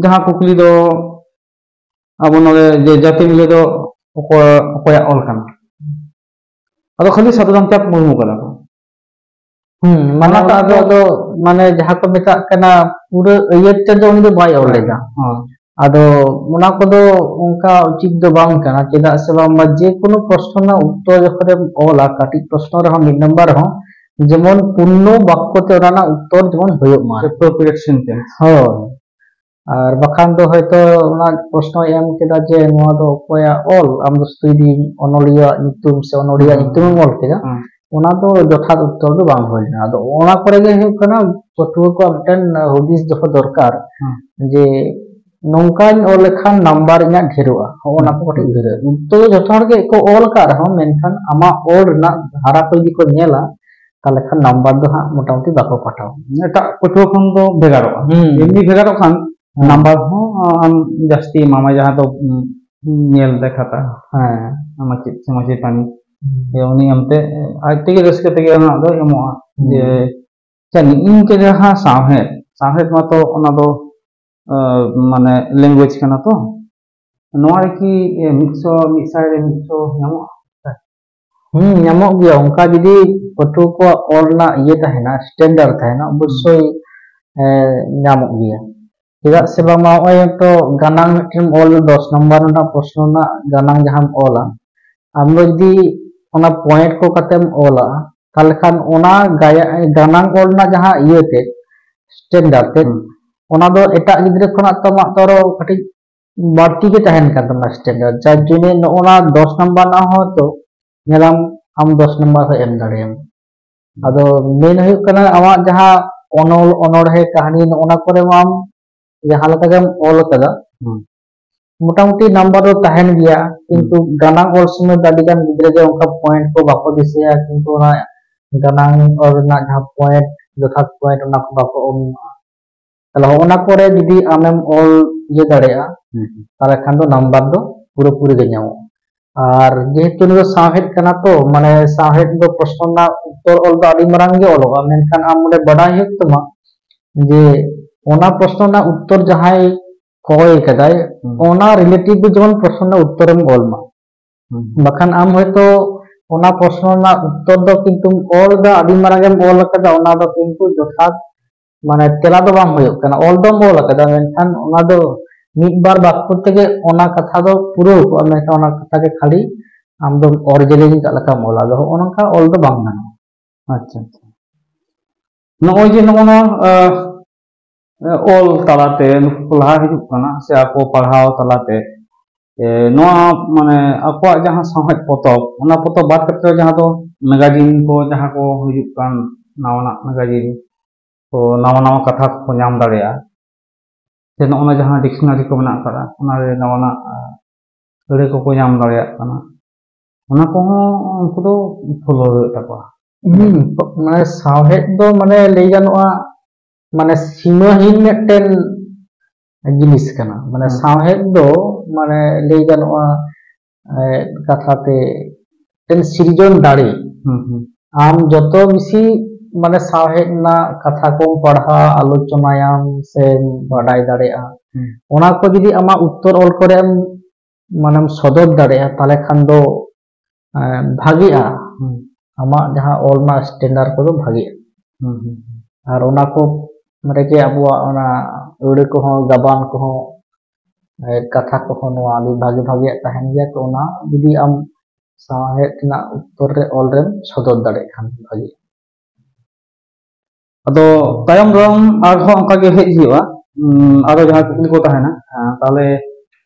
ᱡᱟᱦᱟᱸ ᱠᱩᱠᱞᱤ ᱫᱚ ᱟᱵᱚ ᱱᱚᱰᱮ ᱡᱮ ᱡᱟᱹᱛᱤ ᱢᱤᱞᱟᱹ ᱫᱚ ᱚᱠᱚᱭ, ᱚᱠᱚᱭᱟᱜ ᱚᱞ ᱠᱟᱱᱟ? ᱟᱫᱚ ᱠᱷᱟᱹᱞᱤ ᱥᱟᱫᱷᱩ ᱨᱟᱢᱪᱟᱸᱫᱽ ᱢᱩᱨᱢᱩ ᱠᱟᱱᱟ ᱠᱚ᱾ ᱦᱩᱸ, ᱢᱟᱱᱮ ᱚᱱᱟ ᱚᱱᱟ ᱫᱚ ᱫᱚ ᱟᱫᱚ, ᱢᱟᱱᱮ ᱡᱟᱦᱟᱸ ᱠᱚ ᱢᱮᱛᱟᱜ ᱠᱟᱱᱟ, ᱯᱩᱨᱟᱹ ᱟᱹᱭᱟᱹᱛ ᱛᱮᱫᱚ ᱩᱱᱤ ᱫᱚ ᱵᱟᱭ ᱚᱞ ᱞᱮᱫᱟ᱾ ᱦᱚᱸ᱾ ᱟᱫᱚ ᱚᱱᱟ ᱠᱚᱫᱚ ᱚᱱᱠᱟ ᱩᱪᱤᱛ ᱫᱚ ᱵᱟᱝ ᱠᱟᱱᱟ᱾ ᱪᱮᱫᱟᱜ ᱥᱮ ᱵᱟᱝᱢᱟ ᱡᱮ ᱠᱳᱱᱳ ᱯᱨᱚᱥᱱᱚ ᱨᱮᱱᱟᱜ ᱩᱛᱛᱚᱨ ᱡᱚᱠᱷᱚᱱᱮᱢ ᱚᱞᱟ, ᱠᱟᱹᱴᱤᱡ ᱯᱨᱚᱥᱱᱚ ᱨᱮᱦᱚᱸ ᱢᱤᱫ ᱱᱟᱢᱵᱟᱨ ᱨᱮᱦᱚᱸ, ᱡᱮᱢᱚᱱ ᱯᱩᱨᱱᱚ ᱵᱟᱠᱠᱚ ᱛᱮ ᱚᱱᱟ ᱨᱮᱱᱟᱜ ᱩᱛᱛᱚᱨ ᱡᱮᱢᱚᱱ ᱦᱩᱭᱩᱜ ᱢᱟ᱾ Appropriate sentence. ᱦᱳᱭ᱾ ᱟᱨ ᱵᱟᱠᱷᱟᱱ ᱫᱚ ᱦᱚᱭᱛᱚ ᱚᱱᱟ ᱯᱨᱚᱥᱱᱚᱭ ᱮᱢ ᱠᱮᱫᱟ ᱡᱮ ᱱᱚᱣᱟ ᱫᱚ ᱚᱠᱚᱭᱟᱜ ᱚᱞ, ᱟᱢ ᱫᱚ ᱥᱩᱫᱷᱩ ᱡᱩᱫᱤ ᱚᱱᱚᱞᱤᱭᱟᱹᱣᱟᱜ ᱧᱩᱛᱩᱢ ᱥᱮ ᱚᱱᱚᱞᱤᱭᱟᱹ ᱦᱩᱸ᱾ ᱧᱩᱛᱩᱢᱮᱢ ᱚᱞ ᱠᱮᱫᱟ, ᱦᱩᱸ᱾ ᱚᱱᱟ ᱫᱚ ᱡᱚᱛᱷᱟᱛ ᱩᱛᱛᱚᱨ ᱫᱚ ᱵᱟᱝ ᱦᱩᱭ ᱞᱮᱱᱟ᱾ ᱟᱫᱚ ᱚᱱᱟ ᱠᱚᱨᱮ ᱜᱮ ᱦᱩᱭᱩᱜ ᱠᱟᱱᱟ ᱯᱟᱹᱴᱷᱩᱣᱟᱹ ᱠᱚᱣᱟᱜ ᱢᱤᱫᱴᱮᱱ ᱦᱩᱫᱤᱥ ᱫᱚᱦᱚ ᱫᱚᱨᱠᱟᱨ ᱦᱩᱸ᱾ ᱡᱮ ᱱᱚᱝᱠᱟᱧ ᱚᱞ ᱞᱮᱠᱷᱟᱱ ᱱᱟᱢᱵᱟᱨ ᱤᱧᱟᱹᱜ ᱰᱷᱮᱨᱚᱜᱼᱟ, ᱦᱚᱸᱜᱼᱚ ᱱᱟ ᱠᱚ ᱦᱩᱸ᱾ ᱠᱟᱹᱴᱤᱡ ᱩᱭᱦᱟᱹᱨ᱾ ᱩᱛᱛᱚᱨ ᱫᱚ ᱡᱚᱛᱚ ᱦᱚᱲ ᱜᱮ ᱠᱚ ᱚᱞ ᱟᱠᱟᱫ ᱨᱮᱦᱚᱸ, ᱢᱮᱱᱠᱷᱟᱱ ᱟᱢᱟᱜ ᱚᱞ ᱨᱮᱱᱟᱜ ᱫᱷᱟᱨᱟ ᱠᱚ ᱡᱩᱫᱤ ᱠᱚ ᱧᱮᱞᱟ, ᱛᱟᱦᱚᱞᱮ ᱠᱷᱟᱱ ᱱᱟᱢᱵᱟᱨ ᱫᱚ ᱦᱟᱸᱜ ᱢᱚᱴᱟᱢᱩᱴᱤ ᱵᱟᱠᱚ ᱯᱟᱴᱷᱟᱣᱟ᱾ ᱮᱴᱟᱜ ᱯᱟᱹᱴᱷᱩᱣᱟᱹ ᱠᱷᱚᱱ ᱫᱚ ᱵᱷᱮᱜᱟᱨᱚᱜᱼᱟ᱾ ᱦᱩᱸ᱾ ᱮᱢᱱᱤ ᱵᱷᱮᱜᱟᱨᱚᱜ ᱠᱷᱟᱱ ᱦᱮᱸ᱾ ᱱᱟᱢᱵᱟᱨ ᱦᱚᱸ ᱟᱢ ᱡᱟᱹᱥᱛᱤ ᱮᱢᱟᱢᱟ, ᱡᱟᱦᱟᱸ ᱫᱚ, ᱩᱢ, ᱧᱮᱞ ᱞᱮᱠᱷᱟᱛᱟ ᱦᱮᱸ᱾ ᱢᱟᱪᱮᱫ ᱥᱮ ᱢᱟᱪᱮᱛᱟᱹᱱᱤ᱾ ᱦᱩᱸ᱾ ᱡᱮ ᱩᱱᱤ ᱮᱢᱛᱮ ᱟᱡ ᱛᱮᱜᱮ ᱨᱟᱹᱥᱠᱟᱹ ᱛᱮᱜᱮ ᱚᱱᱟ ᱫᱚᱭ ᱮᱢᱚᱜᱼᱟ᱾ ᱦᱩᱸ᱾ ᱡᱮ ᱟᱪᱪᱷᱟ, ᱱᱤᱝᱠᱟᱹ ᱡᱟᱦᱟᱸ ᱥᱟᱶᱦᱮᱫ, ᱥᱟᱶᱦᱮᱫ ᱢᱟᱛᱚ ᱚᱱᱟ ᱫᱚ, ᱟᱸ, ᱢᱟᱱᱮ language ᱠᱟᱱᱟ ᱛᱚ, ᱱᱚᱣᱟ ᱨᱮᱠᱤ, ᱮ, ᱢᱤᱫ ᱥᱚ, ᱢᱤᱫ ᱥᱟᱭ ᱨᱮ ᱢᱤᱫ ᱥᱚ ᱧᱟᱢᱚᱜᱼᱟ? ᱦᱩᱸ, ᱧᱟᱢᱚᱜ ᱜᱮᱭᱟ᱾ ᱚᱱᱠᱟ ᱡᱩᱫᱤ ᱯᱟᱹᱴᱷᱩᱣᱟᱹ ᱠᱚᱣᱟᱜ ᱚᱞ ᱨᱮᱱᱟᱜ ᱤᱭᱟᱹ ᱛᱟᱦᱮᱱᱟ, standard ᱛᱟᱦᱮᱱᱟ, ᱚᱵᱚᱥᱥᱳᱭ, ᱮ, ᱧᱟᱢᱚᱜ ᱜᱮᱭᱟ᱾ ᱪᱮᱫᱟᱜ ᱥᱮ ᱵᱟᱝᱢᱟ ᱱᱚᱜᱼᱚᱭ ᱛᱚ ᱜᱟᱱᱟᱝ ᱢᱤᱫᱴᱮᱱ ᱚᱞ, ᱫᱚᱥ ᱱᱚᱢᱵᱚᱨ ᱨᱮᱱᱟᱜ ᱯᱨᱚᱥᱱᱚ ᱨᱮᱱᱟᱜ ᱜᱟᱱᱟᱝ ᱡᱟᱦᱟᱸᱢ ᱚᱞᱟ, ᱟᱢ ᱫᱚ ᱡᱩᱫᱤ ᱚᱱᱟ point ᱠᱚ ᱠᱟᱛᱮᱢ ᱚᱞᱟ, ᱛᱟᱦᱞᱮ ᱠᱷᱟᱱ ᱚᱱᱟ ᱜᱟᱭᱟ-, ᱜᱟᱱᱟᱝ ᱚᱞ ᱨᱮᱱᱟᱜ ᱡᱟᱦᱟᱸ ᱤᱭᱟᱹ ᱛᱮ, standard ᱛᱮ, ᱦᱩᱸ᱾ ᱚᱱᱟ ᱫᱚ ᱮᱴᱟᱜ ᱜᱤᱫᱽᱨᱟᱹ ᱠᱷᱚᱱᱟᱜ ᱛᱚ ᱟᱢᱟᱜ ᱫᱚ ᱟᱨᱚ ᱠᱟᱹᱴᱤᱡ ᱵᱟᱹᱲᱛᱤ ᱜᱮ ᱛᱟᱦᱮᱱ ᱠᱟᱱ ᱛᱟᱢᱟ standard᱾ ᱡᱟᱨ ᱡᱚᱱᱱᱮ ᱱᱚᱜᱼᱚ ᱱᱟ ᱫᱚᱥ ᱱᱟᱢᱵᱟᱨ ᱨᱮᱱᱟᱜ ᱦᱚᱸ ᱛᱚ ᱧᱮᱞᱟᱢ ᱟᱢ ᱫᱚᱥ ᱱᱟᱢᱵᱟᱨ ᱦᱚᱸ ᱮᱢ ᱫᱟᱲᱮᱭᱟᱢ᱾ ᱟᱫᱚ main ᱦᱩᱭᱩᱜ ᱠᱟᱱᱟ ᱟᱢᱟᱜ ᱡᱟᱦᱟᱸ ᱚᱱᱚᱞ, ᱚᱱᱚᱬᱦᱮ, ᱠᱟᱹᱦᱱᱤ, ᱱᱚᱜᱼᱚ ᱱᱟ ᱠᱚᱨᱮ ᱢᱟ ᱟᱢ ᱡᱟᱦᱟᱸ ᱞᱮᱠᱟ ᱜᱮᱢ ᱚᱞ ᱠᱟᱫᱟ, ᱦᱩᱸ᱾ ᱢᱚᱴᱟᱢᱩᱴᱤ ᱱᱟᱢᱵᱟᱨ ᱫᱚ ᱛᱟᱦᱮᱱ ᱜᱮᱭᱟ, ᱠᱤᱱᱛᱩ ᱦᱩᱸ᱾ ᱜᱟᱱᱟᱝ ᱚᱞ ᱥᱚᱢᱚᱭ ᱫᱚ ᱟᱹᱰᱤ ᱜᱟᱱ ᱜᱤᱫᱽᱨᱟᱹ ᱜᱮ ᱚᱱᱠᱟ point ᱠᱚ ᱵᱟᱠᱚ ᱫᱤᱥᱟᱹᱭᱟ, ᱠᱤᱱᱛᱩ ᱚᱱᱟ ᱜᱟᱱᱟᱝ ᱚᱞ ᱨᱮᱱᱟᱜ ᱡᱟᱦᱟᱸ point, ᱡᱚᱛᱷᱟᱛ point, ᱚᱱᱟ ᱠᱚ ᱵᱟᱠᱚ ᱮᱢᱟ᱾ ᱛᱟᱦᱞᱮ ᱦᱚᱸᱜᱼᱚ ᱱᱟ ᱠᱚᱨᱮ ᱡᱩᱫᱤ ᱟᱢᱮᱢ ᱚᱞ ᱤᱭᱟᱹ ᱫᱟᱲᱮᱭᱟᱜᱼᱟ, ᱦᱩᱸ, ᱦᱩᱸ᱾ ᱛᱟᱦᱞᱮ ᱠᱷᱟᱱ ᱫᱚ ᱱᱟᱢᱵᱟᱨ ᱫᱚ ᱯᱩᱨᱟᱹᱯᱩᱨᱤ ᱜᱮ ᱧᱟᱢᱚᱜᱼᱟ᱾ ᱟᱨ ᱡᱮᱦᱮᱛᱩ ᱱᱚᱣᱟ ᱫᱚ ᱥᱟᱶᱦᱮᱫ ᱠᱟᱱᱟ ᱛᱚ, ᱢᱟᱱᱮ ᱥᱟᱶᱦᱮᱫ ᱫᱚ ᱯᱨᱚᱥᱱᱚ ᱨᱮᱱᱟᱜ ᱩᱛᱛᱚᱨ ᱚᱞ ᱫᱚ ᱟᱹᱰᱤ ᱢᱟᱨᱟᱝ ᱜᱮ ᱚᱞᱚᱜᱼᱟ, ᱢᱮᱱᱠᱷᱟᱱ ᱟᱢ ᱚᱸᱰᱮ ᱵᱟᱰᱟᱭ ᱦᱩᱭᱩᱜ ᱛᱟᱢᱟ ᱡᱮ ᱚᱱᱟ ᱯᱨᱚᱥᱱᱚ ᱨᱮᱱᱟᱜ ᱩᱛᱛᱚᱨ ᱡᱟᱦᱟᱸᱭ ᱠᱚᱭ ᱠᱟᱫᱟᱭ, ᱦᱩᱸ᱾ ᱚᱱᱟ relative ᱫᱚ ᱡᱮᱢᱚᱱ ᱯᱨᱚᱥᱱᱚ ᱨᱮᱱᱟᱜ ᱩᱛᱛᱚᱨᱮᱢ ᱚᱞ ᱢᱟ᱾ ᱦᱩᱸ᱾ ᱵᱟᱠᱷᱟᱱ ᱟᱢ ᱦᱚᱭᱛᱚ ᱚᱱᱟ ᱯᱨᱚᱥᱱᱚ ᱨᱮᱱᱟᱜ ᱩᱛᱛᱚᱨ ᱫᱚ ᱠᱤᱱᱛᱩᱢ ᱚᱞ ᱫᱟ, ᱟᱹᱰᱤ ᱢᱟᱨᱟᱝ ᱮᱢ ᱚᱞ ᱟᱠᱟᱫᱟ, ᱚᱱᱟ ᱫᱚ ᱠᱤᱱᱛᱩ ᱡᱚᱛᱷᱟᱛ ᱢᱟᱱᱮ ᱛᱮᱞᱟ ᱫᱚ ᱵᱟᱝ ᱦᱩᱭᱩᱜ ᱠᱟᱱᱟ᱾ ᱚᱞ ᱫᱚᱢ ᱚᱞ ᱟᱠᱟᱫᱟ, ᱢᱮᱱᱠᱷᱟᱱ ᱚᱱᱟ ᱫᱚ ᱢᱤᱫ ᱵᱟᱨ ᱵᱟᱠᱠᱚ ᱛᱮᱜᱮ ᱚᱱᱟ ᱠᱟᱛᱷᱟ ᱫᱚ ᱯᱩᱨᱟᱹᱣ ᱠᱚᱜᱼᱟ, ᱢᱮᱱᱠᱷᱟᱱ ᱚᱱᱟ ᱠᱟᱛᱷᱟ ᱜᱮ ᱠᱷᱟᱹᱞᱤ ᱟᱢ ᱫᱚᱢ ᱚᱨ ᱡᱮᱞᱮᱧ ᱠᱟᱜ ᱞᱮᱠᱟᱢ ᱚᱞᱟ, ᱟᱫᱚ ᱦᱚᱸᱜᱼᱚ ᱱᱚᱝᱠᱟ ᱚᱞ ᱫᱚ ᱵᱟᱝ ᱜᱟᱱᱚᱜᱼᱟ᱾ ᱟᱪᱪᱷᱟ, ᱟᱪᱪᱷᱟ᱾ ᱱᱚᱜᱼᱚᱭ ᱡᱮ ᱱᱚᱜᱼᱚ ᱱᱚᱣᱟ, ᱟᱸ, ᱚᱞ ᱛᱟᱞᱟᱛᱮ ᱱᱩᱠᱩ ᱠᱚ ᱞᱟᱦᱟ ᱦᱤᱡᱩᱜ ᱠᱟᱱᱟ, ᱥᱮ ᱟᱠᱚ ᱯᱟᱲᱦᱟᱣ ᱛᱟᱞᱟᱛᱮ, ᱮ, ᱱᱚᱣᱟ, ᱢᱟᱱᱮ, ᱟᱠᱚᱣᱟᱜ ᱡᱟᱦᱟᱸ ᱥᱟᱶᱦᱮᱫ ᱯᱚᱛᱚᱵ, ᱚᱱᱟ ᱯᱚᱛᱚᱵ ᱵᱟᱫ ᱠᱟᱛᱮ ᱡᱟᱦᱟᱸ ᱫᱚ ᱢᱮᱜᱟᱡᱤᱱ ᱠᱚ, ᱡᱟᱦᱟᱸ ᱠᱚ ᱦᱤᱡᱩᱜ ᱠᱟᱱ, ᱱᱟᱣᱟᱱᱟᱜ ᱢᱮᱜᱟᱡᱤᱱ ᱠᱚ, ᱱᱟᱣᱟ ᱱᱟᱣᱟ ᱠᱟᱛᱷᱟ ᱠᱚᱠᱚ ᱧᱟᱢ ᱫᱟᱲᱮᱭᱟᱜᱼᱟ, ᱥᱮ ᱱᱚᱜᱼᱚ ᱱᱟ ᱡᱟᱦᱟᱸ ᱰᱤᱠᱥᱱᱟᱨᱤ ᱠᱚ ᱢᱮᱱᱟᱜ ᱟᱠᱟᱫᱟ, ᱚᱱᱟᱨᱮ ᱱᱟᱣᱟᱱᱟᱜ, ᱟ, ᱟᱹᱲᱟᱹ ᱠᱚᱠᱚ ᱧᱟᱢ ᱫᱟᱲᱮᱭᱟᱜ ᱠᱟᱱᱟ, ᱚᱱᱟ ᱠᱚᱦᱚᱸ ᱩᱱᱠᱩ ᱫᱚ ᱯᱷᱚᱞᱳ ᱦᱩᱭᱩᱜ ᱛᱟᱠᱚᱣᱟ᱾ ᱦᱩᱸ, ᱢᱟᱱᱮ ᱥᱟᱶᱦᱮᱫ ᱫᱚ, ᱢᱟᱱᱮ, ᱞᱟᱹᱭ ᱜᱟᱱᱚᱜᱼᱟ, ᱢᱟᱱᱮ, ᱥᱤᱢᱟᱹᱦᱤᱱ ᱢᱤᱫᱴᱮᱱ ᱡᱤᱱᱤᱥ ᱠᱟᱱᱟ᱾ ᱢᱟᱱᱮ, ᱦᱩᱸ᱾ ᱥᱟᱶᱦᱮᱫ ᱫᱚ, ᱢᱟᱱᱮ, ᱞᱟᱹᱭ ᱜᱟᱱᱚᱜᱼᱟ, ᱮ, ᱠᱟᱛᱷᱟᱛᱮ ᱢᱤᱫᱴᱮᱱ ᱥᱤᱨᱡᱚᱱ ᱫᱟᱲᱮ᱾ ᱦᱩᱸ, ᱦᱩᱸ᱾ ᱟᱢ ᱡᱚᱛᱚ ᱵᱮᱥᱤ, ᱢᱟᱱᱮ, ᱥᱟᱶᱦᱮᱫ ᱨᱮᱱᱟᱜ ᱠᱟᱛᱷᱟ ᱠᱚᱢ ᱯᱟᱲᱦᱟᱣ, ᱟᱞᱳᱪᱚᱱᱟᱭᱟᱢ ᱥᱮᱢ ᱵᱟᱰᱟᱭ ᱫᱟᱲᱮᱭᱟᱜᱼᱟ, ᱦᱩᱸ᱾ ᱚᱱᱟ ᱠᱚ ᱡᱩᱫᱤ ᱟᱢᱟᱜ ᱩᱛᱛᱚᱨ ᱚᱞ ᱠᱚᱨᱮᱢ, ᱢᱟᱱᱮᱢ ᱥᱚᱫᱚᱨ ᱫᱟᱲᱮᱭᱟᱜᱼᱟ, ᱛᱟᱦᱞᱮ ᱠᱷᱟᱱ ᱫᱚ, ᱮ, ᱵᱷᱟᱜᱤᱜᱼᱟ᱾ ᱦᱩᱸ᱾ ᱟᱢᱟᱜ ᱡᱟᱦᱟᱸ ᱚᱞ ᱨᱮᱱᱟᱜ standard ᱠᱚᱫᱚ ᱵᱷᱟᱜᱤᱜᱼᱟ᱾ ᱦᱩᱸ, ᱦᱩᱸ, ᱦᱩᱸ᱾ ᱟᱨ ᱚᱱᱟ ᱠᱚ ᱨᱮᱜᱮ ᱟᱵᱚᱣᱟᱜ ᱚᱱᱟ ᱟᱹᱲᱟᱹ ᱠᱚᱦᱚᱸ, ᱜᱟᱵᱟᱱ ᱠᱚᱦᱚᱸ, ᱮ, ᱠᱟᱛᱷᱟ ᱠᱚᱦᱚᱸ ᱱᱚᱣᱟ ᱟᱹᱰᱤ ᱵᱷᱟᱜᱮ ᱵᱷᱟᱜᱮᱭᱟᱜ ᱛᱟᱦᱮᱱ ᱜᱮᱭᱟ᱾ ᱛᱚ, ᱚᱱᱟ ᱡᱩᱫᱤ ᱟᱢ ᱥᱟᱶᱦᱮᱫ ᱨᱮᱱᱟᱜ ᱩᱛᱛᱚᱨ ᱨᱮ ᱚᱞ ᱨᱮᱢ ᱥᱚᱫᱚᱨ ᱫᱟᱲᱮᱭᱟᱜ ᱠᱷᱟᱱ ᱵᱷᱟᱜᱮ᱾ ᱟᱫᱚ ᱛᱟᱭᱚᱢ ᱫᱟᱨᱟᱢ ᱟᱨᱦᱚᱸ ᱚᱱᱠᱟ ᱜᱮ ᱦᱮᱡ ᱦᱩᱭᱩᱜᱼᱟ᱾ ᱩᱸ, ᱟᱨᱚ ᱡᱟᱦᱟᱸ ᱠᱩᱠᱞᱤ ᱠᱚ ᱛᱟᱦᱮᱱᱟ, ᱟᱸ, ᱛᱟᱦᱞᱮ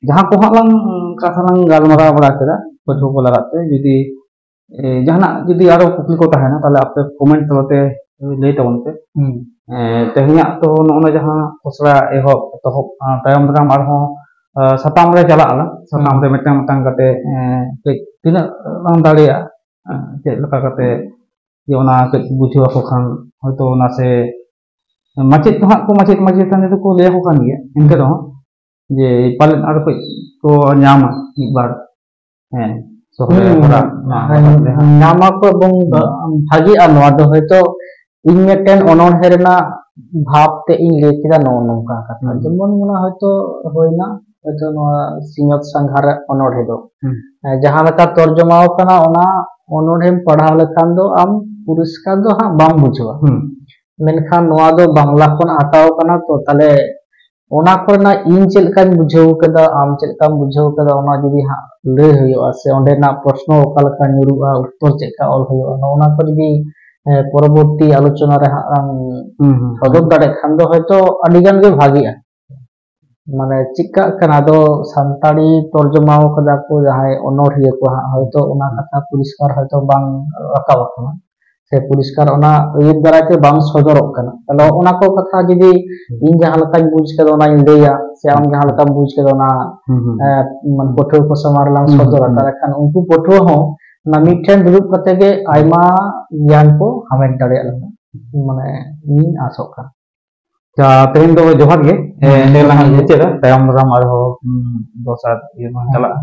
ᱡᱟᱦᱟᱸ ᱠᱚ ᱦᱟᱸᱜ ᱞᱟᱝ ᱠᱟᱛᱷᱟ ᱞᱟᱝ ᱜᱟᱞᱢᱟᱨᱟᱣ ᱵᱟᱲᱟ ᱠᱮᱫᱟ, ᱯᱟᱹᱴᱷᱩᱣᱟᱹ ᱠᱚ ᱞᱟᱜᱟᱫ ᱛᱮ, ᱡᱩᱫᱤ, ᱮ, ᱡᱟᱦᱟᱱᱟᱜ ᱡᱩᱫᱤ ᱟᱨᱚ ᱠᱩᱠᱞᱤ ᱠᱚ ᱛᱟᱦᱮᱱᱟ, ᱛᱟᱦᱞᱮ ᱟᱯᱮ comment ᱛᱟᱞᱟᱛᱮ ᱞᱟᱹᱭ ᱛᱟᱵᱚᱱ ᱯᱮ᱾ ᱦᱩᱸ᱾ ᱮ, ᱛᱮᱦᱮᱧᱟᱜ ᱛᱚ ᱱᱚᱜᱼᱚ ᱱᱟ ᱡᱟᱦᱟᱸ ᱠᱷᱚᱥᱲᱟ ᱮᱦᱚᱵ, ᱮᱛᱚᱦᱚᱵ, ᱟᱸ, ᱛᱟᱭᱚᱢ ᱫᱟᱨᱟᱢ ᱟᱨᱦᱚᱸ, ᱟᱸ, ᱥᱟᱛᱟᱢ ᱨᱮ ᱪᱟᱞᱟᱜ ᱟᱞᱟᱝ᱾ ᱥᱟᱛᱟᱢ ᱦᱩᱸ᱾ ᱨᱮ ᱢᱤᱫᱴᱟᱝ ᱢᱤᱫᱴᱟᱝ ᱠᱟᱛᱮ, ᱮ, ᱠᱟᱹᱡ ᱛᱤᱱᱟᱹᱜ ᱞᱟᱝ ᱫᱟᱲᱮᱭᱟᱜᱼᱟ, ᱮ, ᱪᱮᱫ ᱞᱮᱠᱟ ᱠᱟᱛᱮ ᱡᱮ ᱚᱱᱟ ᱠᱟᱹᱡ ᱵᱩᱡᱷᱟᱹᱣ ᱟᱠᱚ ᱠᱷᱟᱱ, ᱦᱚᱭᱛᱳ ᱱᱟᱥᱮ ᱢᱟᱪᱮᱫ ᱠᱚ ᱦᱟᱸᱜ ᱠᱚ, ᱢᱟᱪᱮᱫ ᱢᱟᱪᱮᱛᱟᱹᱱᱤ ᱫᱚᱠᱚ ᱞᱟᱹᱭ ᱟᱠᱚ ᱠᱟᱱ ᱜᱮᱭᱟ, ᱮᱱᱛᱮ ᱨᱮᱦᱚᱸ ᱡᱮ ᱯᱟᱞᱮᱫ ᱟᱨ ᱠᱟᱹᱡ ᱠᱚ ᱧᱟᱢᱟ ᱢᱤᱫ ᱵᱟᱨ᱾ ᱦᱮᱸ, ᱥᱚᱦᱞᱮ ᱦᱩᱸ, ᱦᱚᱨᱟ ᱱᱚᱣᱟ ᱦᱮᱸ, ᱵᱟᱵᱚᱫ ᱨᱮ ᱦᱟᱸᱜ᱾ ᱧᱟᱢ ᱟᱠᱚ ᱮᱵᱚᱝ ᱦᱩᱸ᱾ ᱵᱷᱟᱜᱤᱜᱼᱟ᱾ ᱱᱚᱣᱟ ᱫᱚ ᱦᱚᱭᱛᱳ ᱤᱧ ᱢᱤᱫᱴᱮᱱ ᱚᱱᱚᱬᱦᱮ ᱨᱮᱱᱟᱜ ᱵᱷᱟᱵᱽ ᱛᱮ ᱤᱧ ᱞᱟᱹᱭ ᱠᱮᱫᱟ ᱱᱚᱜᱼᱚ ᱱᱚᱝᱠᱟ ᱠᱟᱛᱷᱟ᱾ ᱦᱩᱸ᱾ ᱡᱮᱢᱚᱱ ᱚᱱᱟ ᱦᱚᱭᱛᱳ ᱦᱩᱭᱱᱟ, ᱦᱚᱭᱛᱳ ᱱᱚᱣᱟ ᱥᱤᱧᱚᱛ ᱥᱟᱸᱜᱷᱟᱨ ᱚᱱᱚᱬᱦᱮ ᱫᱚ, ᱦᱩᱸ᱾ ᱮᱸ, ᱡᱟᱦᱟᱸ ᱞᱮᱠᱟ ᱛᱚᱨᱡᱚᱢᱟ ᱟᱠᱟᱱᱟ, ᱚᱱᱟ ᱚᱱᱚᱬᱦᱮᱢ ᱯᱟᱲᱦᱟᱣ ᱞᱮᱠᱷᱟᱱ ᱫᱚ ᱟᱢ ᱯᱚᱨᱤᱥᱠᱟᱨ ᱫᱚ ᱦᱟᱸᱜ ᱵᱟᱢ ᱵᱩᱡᱷᱟᱹᱣᱟ᱾ ᱦᱩᱸ᱾ ᱢᱮᱱᱠᱷᱟᱱ ᱱᱚᱣᱟ ᱫᱚ ᱵᱟᱝᱞᱟ ᱠᱷᱚᱱ ᱦᱟᱛᱟᱣ ᱠᱟᱱᱟ ᱛᱚ, ᱛᱟᱦᱞᱮ ᱚᱱᱟ ᱠᱚᱨᱮᱱᱟᱜ ᱤᱧ ᱪᱮᱫ ᱞᱮᱠᱟᱧ ᱵᱩᱡᱷᱟᱹᱣ ᱠᱮᱫᱟ, ᱟᱢ ᱪᱮᱫ ᱞᱮᱠᱟᱢ ᱵᱩᱡᱷᱟᱹᱣ ᱠᱮᱫᱟ, ᱚᱱᱟ ᱡᱩᱫᱤ ᱦᱟᱸᱜ ᱞᱟᱹᱭ ᱦᱩᱭᱩᱜᱼᱟ, ᱥᱮ ᱚᱸᱰᱮᱱᱟᱜ ᱯᱨᱚᱥᱱᱚ ᱚᱠᱟ ᱞᱮᱠᱟ ᱧᱩᱨᱩᱜᱼᱟ, ᱩᱛᱛᱚᱨ ᱪᱮᱫ ᱞᱮᱠᱟ ᱚᱞ ᱦᱩᱭᱩᱜᱼᱟ, ᱱᱚᱜᱼᱚ ᱱᱟ ᱠᱚ ᱡᱩᱫᱤ ᱯᱚᱨᱚᱵᱚᱨᱛᱤ ᱟᱞᱳᱪᱚᱱᱟ ᱨᱮ ᱦᱟᱸᱜ ᱞᱟᱝ ᱥᱚᱫᱚᱨ ᱫᱟᱲᱮᱭᱟᱜ ᱠᱷᱟᱱ ᱫᱚ ᱦᱚᱭᱛᱚ ᱟᱹᱰᱤ ᱜᱟᱱ ᱜᱮ ᱵᱷᱟᱜᱤᱜᱼᱟ᱾ ᱢᱟᱱᱮ ᱪᱮᱫ ᱠᱟᱜ ᱠᱟᱱᱟ, ᱟᱫᱚ ᱥᱟᱱᱛᱟᱲᱤ ᱛᱚᱨᱡᱚᱢᱟ ᱠᱟᱫᱟ ᱠᱚ ᱡᱟᱦᱟᱸᱭ ᱚᱱᱚᱬᱦᱤᱭᱟᱹ ᱠᱚ ᱦᱟᱸᱜ, ᱦᱚᱭᱛᱚ ᱚᱱᱟ ᱠᱟᱛᱷᱟ ᱯᱚᱨᱤᱥᱠᱟᱨ ᱦᱚᱭᱛᱚ ᱵᱟᱝ ᱨᱟᱠᱟᱵ ᱟᱠᱟᱱᱟ, ᱥᱮ ᱯᱚᱨᱤᱥᱠᱟᱨ ᱚᱱᱟ ᱟᱹᱭᱟᱹᱛ ᱫᱟᱨᱟᱭ ᱛᱮ ᱵᱟᱝ ᱥᱚᱫᱚᱨᱚᱜ ᱠᱟᱱᱟ᱾ ᱛᱟᱦᱞᱮ ᱚᱱᱟ ᱠᱚ ᱠᱟᱛᱷᱟ ᱡᱩᱫᱤ ᱤᱧ ᱡᱟᱦᱟᱸ ᱞᱮᱠᱟᱧ ᱵᱩᱡᱽ ᱠᱮᱫᱟ ᱚᱱᱟᱧ ᱞᱟᱹᱭᱟ, ᱥᱮ ᱟᱢ ᱡᱟᱦᱟᱸ ᱞᱮᱠᱟᱢ ᱵᱩᱡᱽ ᱠᱮᱫᱟ ᱚᱱᱟ ᱦᱩᱸ, ᱦᱩᱸ, ᱦᱩᱸ᱾ ᱮ, ᱢᱟᱱᱮ ᱯᱟᱹᱴᱷᱩᱣᱟᱹ ᱠᱚ ᱥᱟᱢᱟᱝ ᱨᱮᱞᱟᱝ ᱦᱩᱸ, ᱦᱩᱸ, ᱥᱚᱫᱚᱨᱟ, ᱦᱩᱸ᱾ ᱛᱟᱦᱞᱮ ᱠᱷᱟᱱ ᱩᱱᱠᱩ ᱯᱟᱹᱴᱷᱩᱣᱟᱹ ᱦᱚᱸ ᱚᱱᱟ ᱢᱤᱫᱴᱷᱮᱱ ᱫᱩᱲᱩᱵ ᱠᱟᱛᱮ ᱜᱮ ᱟᱭᱢᱟ ᱜᱮᱭᱟᱱ ᱠᱚ ᱦᱟᱢᱮᱴ ᱫᱟᱲᱮᱭᱟᱜ ᱞᱮᱠᱟ ᱢᱟᱱᱮ ᱤᱧ ᱟᱥᱚᱜ ᱠᱟᱱᱟ᱾ ᱟᱪᱪᱷᱟ, ᱛᱮᱦᱮᱧ ᱫᱚ ᱡᱚᱦᱟᱨ ᱜᱮ᱾ ᱮ, ᱦᱮᱸ, ᱮᱸᱰᱮ ᱡᱚᱦᱟᱨ ᱞᱟᱝ ᱜᱮ᱾ ᱢᱩᱪᱟᱹᱫᱟ, ᱛᱟᱭᱚᱢ ᱫᱟᱨᱟᱢ ᱟᱨᱦᱚᱸ, ᱩᱸ, ᱫᱚᱥᱟᱨ ᱤᱭᱟᱹ ᱵᱚᱱ ᱦᱮᱸ᱾ ᱪᱟᱞᱟᱜᱼᱟ᱾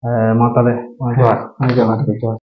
ᱮ, ᱢᱟ ᱛᱟᱦᱞᱮ, ᱦᱮᱸ, ᱡᱚᱦᱟᱨ᱾ ᱦᱮᱸ, ᱡᱚᱦᱟᱨ ᱜᱮ, ᱡᱚᱦᱟᱨ᱾